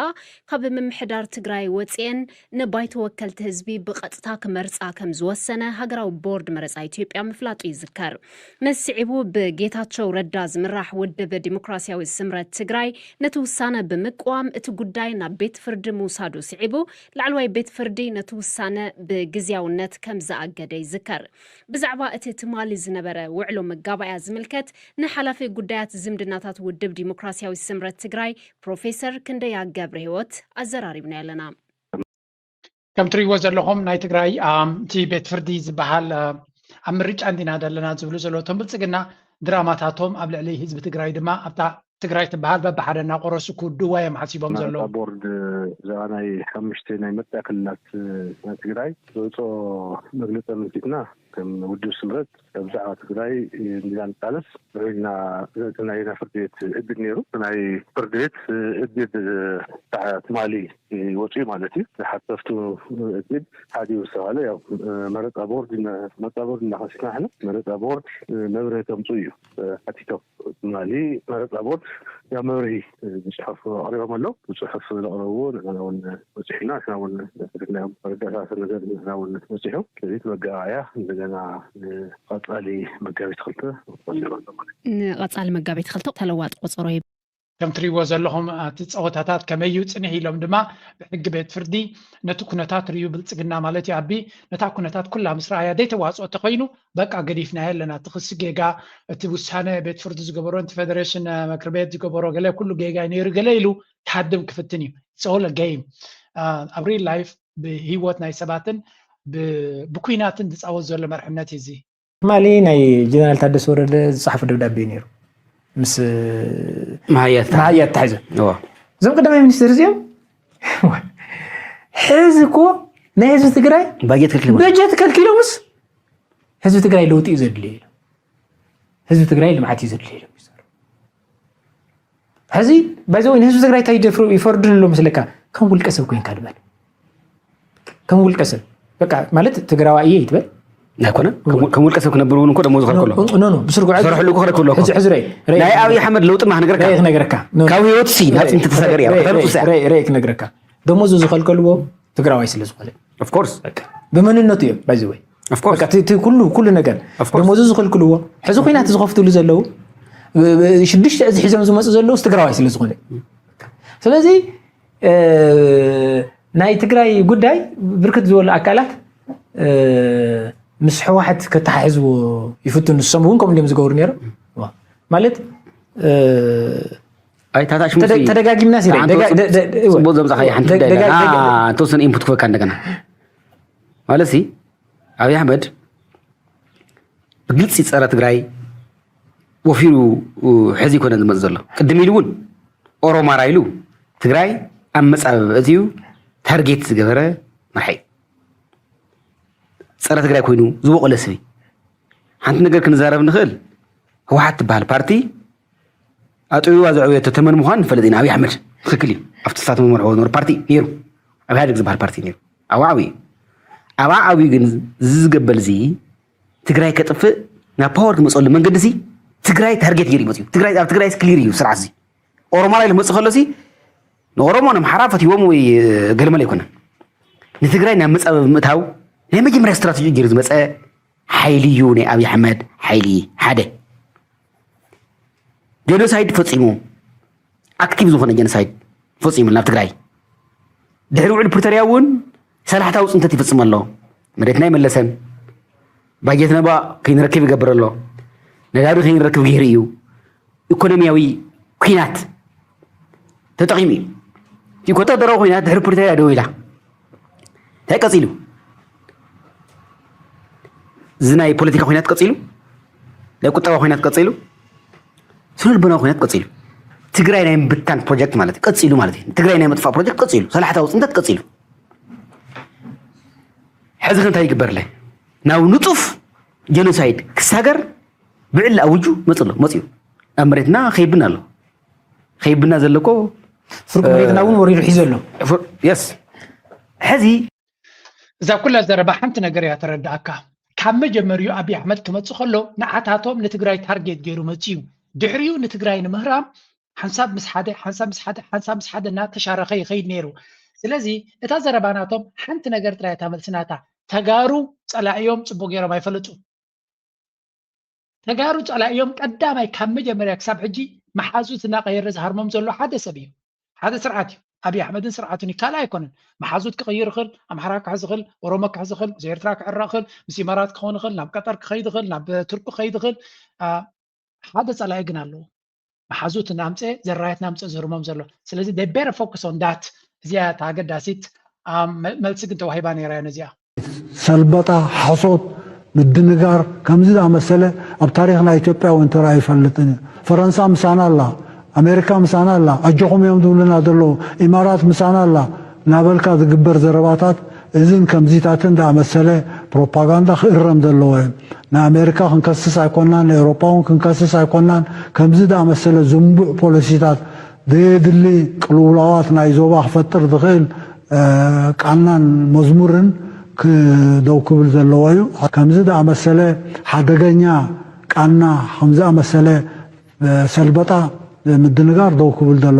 ካብ ምምሕዳር ትግራይ ወፅኤን ንባይቶ ወከልቲ ህዝቢ ብቐጥታ ክመርፃ ከም ዝወሰነ ሃገራዊ ቦርድ መረፃ ኢትዮጵያ ምፍላጡ ይዝከር። ነዚ ስዒቡ ብጌታቸው ረዳ ዝምራሕ ውድብ ዲሞክራሲያዊ ስምረት ትግራይ ነቲ ውሳነ ብምቅዋም እቲ ጉዳይ ናብ ቤት ፍርዲ ምውሳዱ ስዒቡ ላዕለዋይ ቤት ፍርዲ ነቲ ውሳነ ብግዝያውነት ከም ዝኣገደ ይዝከር። ብዛዕባ እቲ ትማሊ ዝነበረ ውዕሎ መጋባእያ ዝምልከት ንሓላፊ ጉዳያት ዝምድናታት ውድብ ዲሞክራሲያዊ ስምረት ትግራይ ፕሮፌሰር ክንደያ ገብረህይወት ኣዘራሪብናዮ ኣለና። ከም ትሪእዎ ዘለኹም ናይ ትግራይ እቲ ቤት ፍርዲ ዝበሃል ኣብ ምርጫ እንዲና ዘለና ዝብሉ ዘለዉ እቶም ብልፅግና ድራማታቶም ኣብ ልዕሊ ህዝቢ ትግራይ ድማ ኣብታ ትግራይ ትበሃል በብሓደ እናቆረሱ ክውድዋ እዮም ሓሲቦም መረፃ ዘለዉ። ቦርድ ብዛዕባ ናይ ሓሙሽተ ናይ መርፃ ክልላት ናይ ትግራይ ዘውፅኦ መግለፂ ኣመልኪትና ከም ውድብ ስምረት ብዛዕባ ትግራይ እንዲና ንቃለስ ንሕና ናይና ፍርድ ቤት እግድ ነይሩ። ናይ ፍርድ ቤት እግድ ትማሊ ወፂኡ ማለት እዩ። ዝሓተፍቱ እግድ ሓዲኡ ዝተባለ ያው መረፃ ቦርድ መረፃ ቦርድ እናኸሲና ሕነ መረፃ ቦርድ መብርህ ከምፁ እዩ ሓቲቶም ትማሊ መረፃ ቦርድ ያው መብርሂ ብፅሑፍ ኣቕሪቦም ኣለዉ። ብፅሑፍ ዘቕረብዎ ንሕና እውን በፂሑና ንሕና እውን ዝፈለጥናዮም ረዳታት ነገር ንሕና እውን በፂሑ ስለዚ እቲ መጋባእያ እንደገና ንቐፃሊ መጋቢት ክልተ ወሲኑ ኣሎ ማለት እዩ። ንቐፃሊ መጋቢት ክልተ ተለዋጢ ቆፀሮ ሂቡ። ከም ትሪእዎ ዘለኹም እቲ ፀወታታት ከመይ እዩ ፅንሕ ኢሎም ድማ ብሕጊ ቤት ፍርዲ ነቲ ኩነታት ርእዩ ብልፅግና ማለት እዩ ኣቢ ነታ ኩነታት ኩላ ምስ ረኣያ ዘይተዋፅኦ ተኮይኑ በቃ ገዲፍናዮ ኣለና እቲ ክሲ ጌጋ እቲ ውሳነ ቤት ፍርዲ ዝገበሮ እቲ ፌደሬሽን ምክር ቤት ዝገበሮ ገለ ኩሉ ጌጋ ነይሩ ገለ ኢሉ ክሃድም ክፍትን እዩ it's all a game ኣብ real life ብሂወት ናይ ሰባትን ብኩናትን ዝፃወት ዘሎ መርሕነት እዩ እዚ ትማሊ ናይ ጀነራል ታደሰ ወረደ ዝፀሓፎ ደብዳቤ እዩ ነይሩ ምስ መሃያ መሃያ ተታሒዘ እዋ እዞም ቀዳማይ ሚኒስትር እዚኦም ሕዚ እኮ ናይ ህዝቢ ትግራይ ባጀት ከልኪሎም በጀት ከልኪሎምስ ህዝቢ ትግራይ ለውጢ እዩ ዘድልዮ ኢሉ ህዝቢ ትግራይ ልምዓት እዩ ዘድልዮ ኢሉ ሕዚ ባይዘወይ ንህዝቢ ትግራይ እንታይ ይደፍሩ ይፈርዱ ኣሎ መስለካ ከም ውልቀ ሰብ ኮይንካ ልበል ከም ውልቀ ሰብ በቃ ማለት ትግራዋ እየ ይትበል ኣይኮነ ከም ውልቀ ሰብ ክነብር እውን እኮ ደሞዝ ከልከሎ ኖ ኖ ብስርጉ ሰርሕሉ እኮ ከልከሎ እኮ ሕዚ ሕዚ ረይ ናይ ኣብይ ኣሕመድ ለውጢ ማ ክነግረካ ረይ ክነግረካ ኖ፣ ካብ ህይወት ሲ ናብ ጥንቲ ተሳገር እያ ረይ- ተረፉ ረይ- ረይ ክነግረካ ደሞዙ ዝኸልከልዎ ትግራዋይ ስለ ዝኾነ of course በቃ ብመንነቱ እዮም ባይዘወይ of course በቃ እቲ- እቲ ኩሉ ኩሉ ነገር Of course. ደሞዙ ዝኸልክልዎ ሕዚ ኩናት ዝኸፍትሉ ዘለዉ ብ- ብ- ሽዱሽተ እዚ ሒዞም ዝመፁ ዘለዉ ትግራዋይ ስለ ዝኾነ ስለዚ እ፣ ናይ ትግራይ ጉዳይ ብርክት ዝበሉ ኣካላት እ፣ ምስ ህወሓት ከተሓሕዝዎ ይፍትኑ ንሶም እውን ከምኡ እንዲዮም ዝገብሩ ነይሮም ማለት እ፣ ኣይታታ ሽሙ ተደ- ተደጋጊምና ሲረ ሓንቲ ደጋ- ወጽ- ደ- ደ- ደ- ጽቡቅ ዘምጻኻ ሓንቲ ደጋ- ጉዳይ ኣለና ደጋ- ተወሰነ ኢንፑት ክበካ እንደገና ማለት ሲ ኣብይ ኣሕመድ ብግልፂ ፀረ ትግራይ ወፊሩ ሕዚ ይኮነ ዝመፅ ዘሎ ቅድም ኢሉ እውን ኦሮማራ ኢሉ ትግራይ ኣብ መፃበቢ እትዩ ታርጌት ዝገበረ መርሓይ ፀረ ትግራይ ኮይኑ ዝወቀለ ስቢ ሓንቲ ነገር ክንዛረብ ንኽእል ህወሓት ትበሃል ፓርቲ ኣጥቢዋ ዘዕበየቶ ተመን ምዃን ንፈልጥ ኢና ኣብይ ኣሕመድ ትክክል እዩ ኣብቲ ስታትመ መርሕዎ ዝነበረ ፓርቲ ነይሩ ኣብ ኢህኣደግ ዝበሃል ፓርቲ ነይሩ ኣብ ዓብዩ ኣብ ዓብዩ ግን እዚ ዝገበል እዚ ትግራይ ከጥፍእ ናብ ፓወር ክመፀሉ መንገዲ እዚ ትግራይ ታርጌት ገይሩ ይመፅዩ ትግራይ ኣብ ትግራይ ክሊር እዩ ስርዓት እዚ ኦሮማራ ኢሉ ክመፅእ ከሎ እዚ ንኦሮሞ ንኣምሓራ ፈትዎም ወይ ገለመለ ኣይኮነን ንትግራይ ናብ መፃበቢ ምእታው ናይ መጀመርያ ስትራቴጂ ገይሩ ዝመፀ ሓይሊ እዩ ናይ ኣብይ ኣሕመድ ሓይሊ ሓደ ጀኖሳይድ ፈፂሙ ኣክቲቭ ዝኾነ ጀኖሳይድ ፈፂሙ ናብ ትግራይ ድሕሪ ውዕል ፕሪቶርያ እውን ሰላሕታዊ ፅንተት ይፍፅም ኣሎ መሬትና ይመለሰን ባጀት ነባ ከይንረክብ ይገብር ኣሎ ነዳዲ ከይንረክብ ገይሩ እዩ ኢኮኖሚያዊ ኩናት ተጠቒሙ እዩ እቲ ወታደራዊ ኩናት ድሕሪ ፕሪቶርያ ደው ኢላ እንታይ ቀፂሉ እዚ ናይ ፖለቲካ ኩናት ቀፂሉ ናይ ቁጠባ ኩናት ቀፂሉ ስነ ልቦናዊ ኩናት ቀፂሉ ትግራይ ናይ ምብታን ፕሮጀክት ማለት እዩ ቀፂሉ ማለት እዩ ትግራይ ናይ ምጥፋእ ፕሮጀክት ቀፂሉ ሰላሕታዊ ፅንተት ቀፂሉ ሕዚ ከ እንታይ ይግበርለ ናብ ንጡፍ ጀኖሳይድ ክሳገር ብዕሊ ኣውጁ መፅሎ መፅዩ ኣብ መሬትና ከይብና ኣሎ ከይብና ዘለኮ ፍርቂ መሬትና እውን ወሪዱ ሒዘ ኣሎ የስ ሕዚ እዛ ኩላ ዘረባ ሓንቲ ነገር እያ ተረዳእካ ካብ መጀመሪኡ ኣብይ ኣሕመድ ክመፅእ ከሎ ንዓታቶም ንትግራይ ታርጌት ገይሩ መፅዩ ድሕሪኡ ንትግራይ ንምህራም ሓንሳብ ምስ ሓደ ሓንሳብ ምስ ሓደ ሓንሳብ ምስ ሓደ እናተሻረኸ ይኸይድ ነይሩ ስለዚ እታ ዘረባ ናቶም ሓንቲ ነገር ጥራይ እታ መልሲ ናታ ተጋሩ ፀላእዮም ፅቡቅ ገይሮም ኣይፈለጡ ተጋሩ ፀላእዮም ቀዳማይ ካብ መጀመርያ ክሳብ ሕጂ መሓዙት እናቀየረ ዝሃርሞም ዘሎ ሓደ ሰብ እዩ ሓደ ስርዓት እዩ ኣብይ ኣሕመድን ስርዓቱን ይካል ኣይኮነን መሓዙት ክቕይር ይኽእል ኣምሓራ ክሕዝ ይኽእል ኦሮሞ ክሕዝ ይኽእል ምስ ኤርትራ ክዕረቕ ይኽእል ምስ ኢማራት ክኸውን ይኽእል ናብ ቀጠር ክኸይድ ይኽእል ናብ ቱርኪ ክኸይድ ይኽእል ሓደ ፀላኢ ግን ኣለዎ መሓዙት እናምፀ ዘራየት እናምፀ ዝህርሞም ዘሎ ስለዚ they better focus on that እዚኣ እታ ኣገዳሲት መልሲ ግን ተዋሂባ ነይራ እያ ነዚኣ ሰልበጣ፣ ሓሶት፣ ምድንጋር ከምዚ ዝኣመሰለ ኣብ ታሪኽና ኢትዮጵያ እውን ተራእዩ ይፈልጥን እዩ። ፈረንሳ ምሳና ኣላ። ኣሜሪካ ምሳና ኣላ፣ ኣጆኹም እዮም ዝብሉና ዘለዉ፣ ኢማራት ምሳና ኣላ እናበልካ ዝግበር ዘረባታት፣ እዝን ከምዚታትን ዝኣመሰለ ፕሮፓጋንዳ ክእረም ዘለዎ እዩ። ንኣሜሪካ ክንከስስ ኣይኮናን፣ ንኤውሮፓ እውን ክንከስስ ኣይኮናን። ከምዚ ዝኣመሰለ ዝንቡዕ ፖሊሲታት፣ ዘየድሊ ቅልውላዋት ናይ ዞባ ክፈጥር ዝኽእል ቃናን መዝሙርን ክደው ክብል ዘለዎ እዩ። ከምዚ ዝኣመሰለ ሓደገኛ ቃና፣ ከምዚ ዝኣመሰለ ሰልበጣ ምድንጋር ደው ክብል ዘሎ።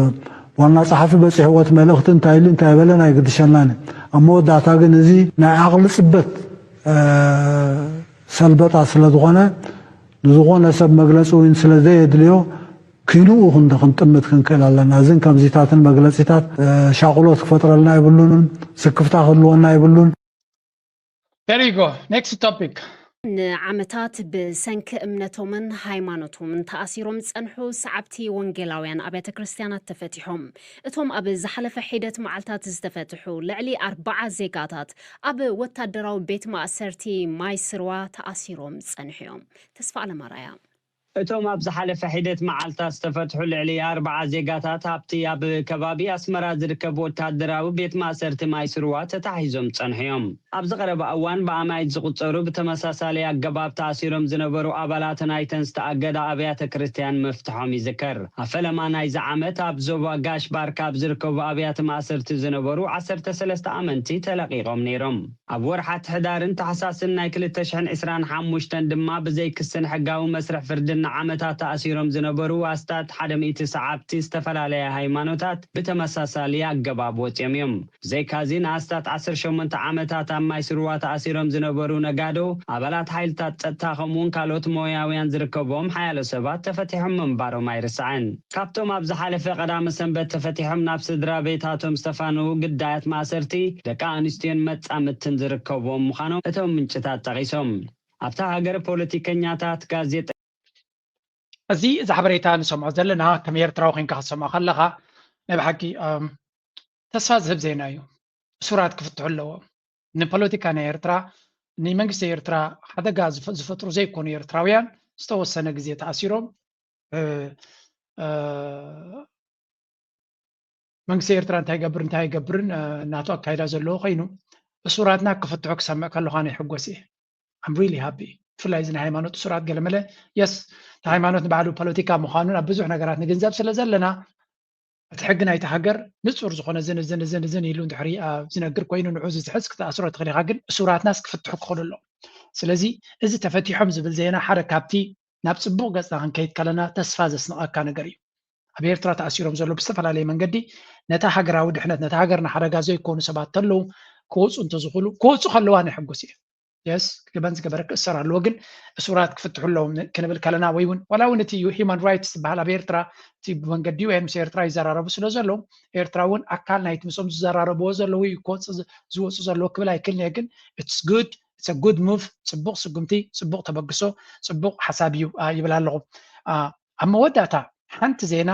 ዋና ጸሓፊ በጺሕዎ እቲ መልእኽቲ እንታይ ኢሉ እንታይ በለ ናይ ግድሸናን እዩ። ኣብ መወዳእታ ግን እዚ ናይ ዓቕሊ ጽበት ሰልበጣ ስለ ዝኾነ፣ ንዝኾነ ሰብ መግለጺ እውን ስለ ዘየድልዮ፣ ኪንኡ ክንዲ ክንጥምት ክንክእል ኣለና። እዝን ከምዚታትን መግለጺታት ሻቕሎት ክፈጥረልና የብሉን፣ ስክፍታ ክህልወና የብሉን። There you go. Next topic. ንዓመታት ብሰንኪ እምነቶምን ሃይማኖቶምን ተኣሲሮም ዝጸንሑ ሰዓብቲ ወንጌላውያን ኣብያተ ክርስትያናት ተፈቲሖም። እቶም ኣብ ዝሓለፈ ሒደት መዓልታት ዝተፈትሑ ልዕሊ ኣርባዓ ዜጋታት ኣብ ወታደራዊ ቤት ማእሰርቲ ማይ ስርዋ ተኣሲሮም ጸንሑ እዮም። ተስፋ ኣለማራያ እቶም ኣብ ዝሓለፈ ሒደት መዓልታት ዝተፈትሑ ልዕሊ ኣርባዓ ዜጋታት ኣብቲ ኣብ ከባቢ ኣስመራ ዝርከብ ወታደራዊ ቤት ማእሰርቲ ማይ ስርዋ ተታሒዞም ጸንሑ እዮም። ኣብዚ ቀረባ እዋን ብኣማኢት ዝቑጸሩ ብተመሳሳሊ ኣገባብ ተኣሲሮም ዝነበሩ ኣባላት ናይተን ዝተኣገዳ ኣብያተ ክርስትያን ምፍትሖም ይዝከር። ኣብ ፈለማ ናይዚ ዓመት ኣብ ዞባ ጋሽ ባርካ ኣብ ዝርከቡ ኣብያተ ማእሰርቲ ዝነበሩ ዓሰርተ ሰለስተ ኣመንቲ ተለቒቖም ነይሮም። ኣብ ወርሓት ሕዳርን ታሕሳስን ናይ ክልተ ሽሕን ዕስራን ሓሙሽተን ድማ ብዘይ ክስን ሕጋዊ መስርሕ ፍርድን ንዓመታት ተኣሲሮም ዝነበሩ ኣስታት ሓደ ሚእቲ ሰዓብቲ ዝተፈላለያ ሃይማኖታት ብተመሳሳሊ ኣገባብ ወጺኦም እዮም። ብዘይካዚ ንኣስታት ዓሰርተ ሸሞንተ ዓመታት ኣብ ማይ ስርዋ ተኣሲሮም ዝነበሩ ነጋዶ፣ ኣባላት ሓይልታት ጸጥታ ከምኡውን ካልኦት ሞያውያን ዝርከብዎም ሓያሎ ሰባት ተፈቲሖም ምንባሮም ኣይርሳዕን። ካብቶም ኣብ ዝሓለፈ ቀዳመ ሰንበት ተፈቲሖም ናብ ስድራ ቤታቶም ዝተፋነዉ ግዳያት ማእሰርቲ ደቂ ኣንስትዮን መጻምድትን ዝርከብዎም ምዃኖም እቶም ምንጭታት ጠቒሶም። ኣብታ ሃገር ፖለቲከኛታት፣ ጋዜጠ እዚ እዚ ሓበሬታ ንሰምዖ ዘለና ከም ኤርትራዊ ኮይንካ ክትሰምዖ ከለኻ ናይ ብሓቂ ተስፋ ዝህብ ዜና እዩ። እሱራት ክፍትሑ ኣለዎም። ንፖለቲካ ናይ ኤርትራ ንመንግስቲ ኤርትራ ሓደጋ ዝፈጥሩ ዘይኮኑ ኤርትራውያን ዝተወሰነ ግዜ ተኣሲሮም መንግስቲ ኤርትራ እንታይ ይገብር እንታይ ኣይገብርን ናቱ ኣካይዳ ዘለዎ ኮይኑ እሱራትና ክፍትሑ ክሰምዕ ከለኳ ናይ ሕጎስ እየ። I'm really happy። ብፍላይ እዚ ናይ ሃይማኖት እሱራት ገለመለ የስ እቲ ሃይማኖት ንባዕሉ ፖለቲካ ምዃኑ ናብ ብዙሕ ነገራት ንግንዘብ ስለ ዘለና እቲ ሕጊ ናይቲ ሃገር ንጹር ዝኾነ ዝን ዝን ዝን ዝን ኢሉ እንድሕሪ ዝነግር ኮይኑ ንዑ ዝትሕዝ ክትኣስሮ ትኽእል ኢኻ፣ ግን እሱራትናስ ክፍትሑ ክኽእሉ ኣለዎም። ስለዚ እዚ ተፈቲሖም ዝብል ዜና ሓደ ካብቲ ናብ ጽቡቕ ገጽና ክንከይድ ከለና ተስፋ ዘስንቐካ ነገር እዩ። ኣብ ኤርትራ ተኣሲሮም ዘሎ ብዝተፈላለየ መንገዲ ነታ ሃገራዊ ድሕነት ነታ ሃገርና ሓደጋ ዘይኮኑ ሰባት ተለዉ ክወፁ እንተዝኽእሉ ክወፁ ከለዋ ናይ ሕጉስ እየ። የስ ክግበን ዝገበረ ክእሰር ኣለዎ። ግን እሱራት ክፍትሑ ኣለዎም ክንብል ከለና ወይ እውን ዋላ እውን እቲ ሂማን ራይትስ ዝበሃል ኣብ ኤርትራ እቲ ብመንገዲ ዩ ምስ ኤርትራ ይዘራረቡ ስለ ዘለዉ ኤርትራ እውን ኣካል ናይቲ ምስኦም ዝዘራረብዎ ዘለዉ እዩ ክወፅእ ዝወፁ ዘለዎ ክብል ኣይክልን እየ። ግን it's good it's a good move ጽቡቕ ስጉምቲ ጽቡቕ ተበግሶ ጽቡቕ ሓሳብ እዩ ይብል ኣለኹ። ኣብ መወዳእታ ሓንቲ ዜና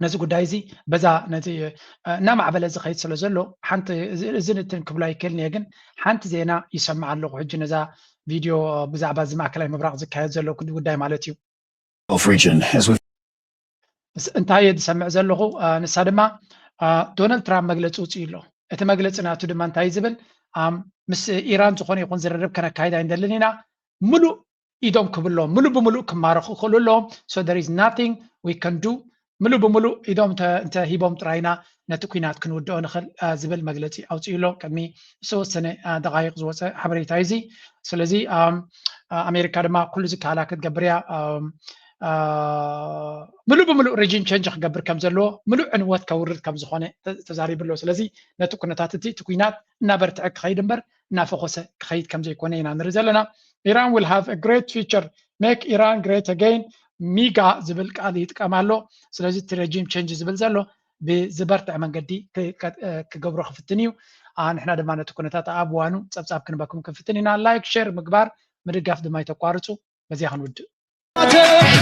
ነዚ ጉዳይ እዚ በዛ ነዚ እናማዕበለ ዝኸይድ ስለ ዘሎ ሓንቲ እዚ ንትን ክብሎ ኣይክእልን እየ። ግን ሓንቲ ዜና ይሰምዕ ኣለኹ ሕጂ ነዛ ቪድዮ ብዛዕባ እዚ ማእከላይ ምብራቕ ዝካየድ ዘሎ ጉዳይ ማለት እዩ። Gulf region as we እንታይ እየ ዝሰምዕ ዘለኹ ንሳ ድማ ዶናልድ ትራምፕ መግለፂ ውፅኡ ኣሎ። እቲ መግለፂ ናቱ ድማ እንታይ ዝብል ምስ ኢራን ዝኾነ ይኹን ዝርርብ ከነካይድ ኣይንደልን ኢና። ምሉእ ኢዶም ክብሎም ምሉእ ብምሉእ ክማረኹ ክኽእሉ ኣለዎም። So there is nothing we can do ምሉእ ብምሉእ ኢዶም እንተ ሂቦም ጥራይና ነቲ ኲናት ክንውድኦ ንኽእል ዝብል መግለፂ ኣውፅኡ ኣሎ። ቅድሚ ዝተወሰነ ደቃይቕ ዝወፀ ሓበሬታ እዚ። ስለዚ ኣሜሪካ ድማ ኩሉ ዝከኣላ ክትገብር እያ። ምሉእ ብምሉእ ሬጂም ቸንጅ ክገብር ከም ዘለዎ ምሉእ ዕንወት ከውርድ ከም ዝኾነ ተዛሪቡ ኣሎ። ስለዚ ነቲ ኩነታት እቲ እቲ ኲናት እናበርትዐ ክኸይድ እምበር እናፈኾሰ ክኸይድ ከም ዘይኮነ ኢና ንርኢ ዘለና። Iran will have a great future, make Iran great again, ሚጋ ዝብል ቃል ይጥቀም ኣሎ። ስለዚ እቲ ሬጂም ቸንጅ ዝብል ዘሎ ብዝበርትዐ መንገዲ ክገብሮ ክፍትን እዩ። ንሕና ድማ ነቲ ኩነታት ኣብ እዋኑ ፀብፃብ ክንበኩም ክንፍትን ኢና። ላይክ ሼር ምግባር ምድጋፍ ድማ ይተቋርፁ። በዚያ ክንውድእ።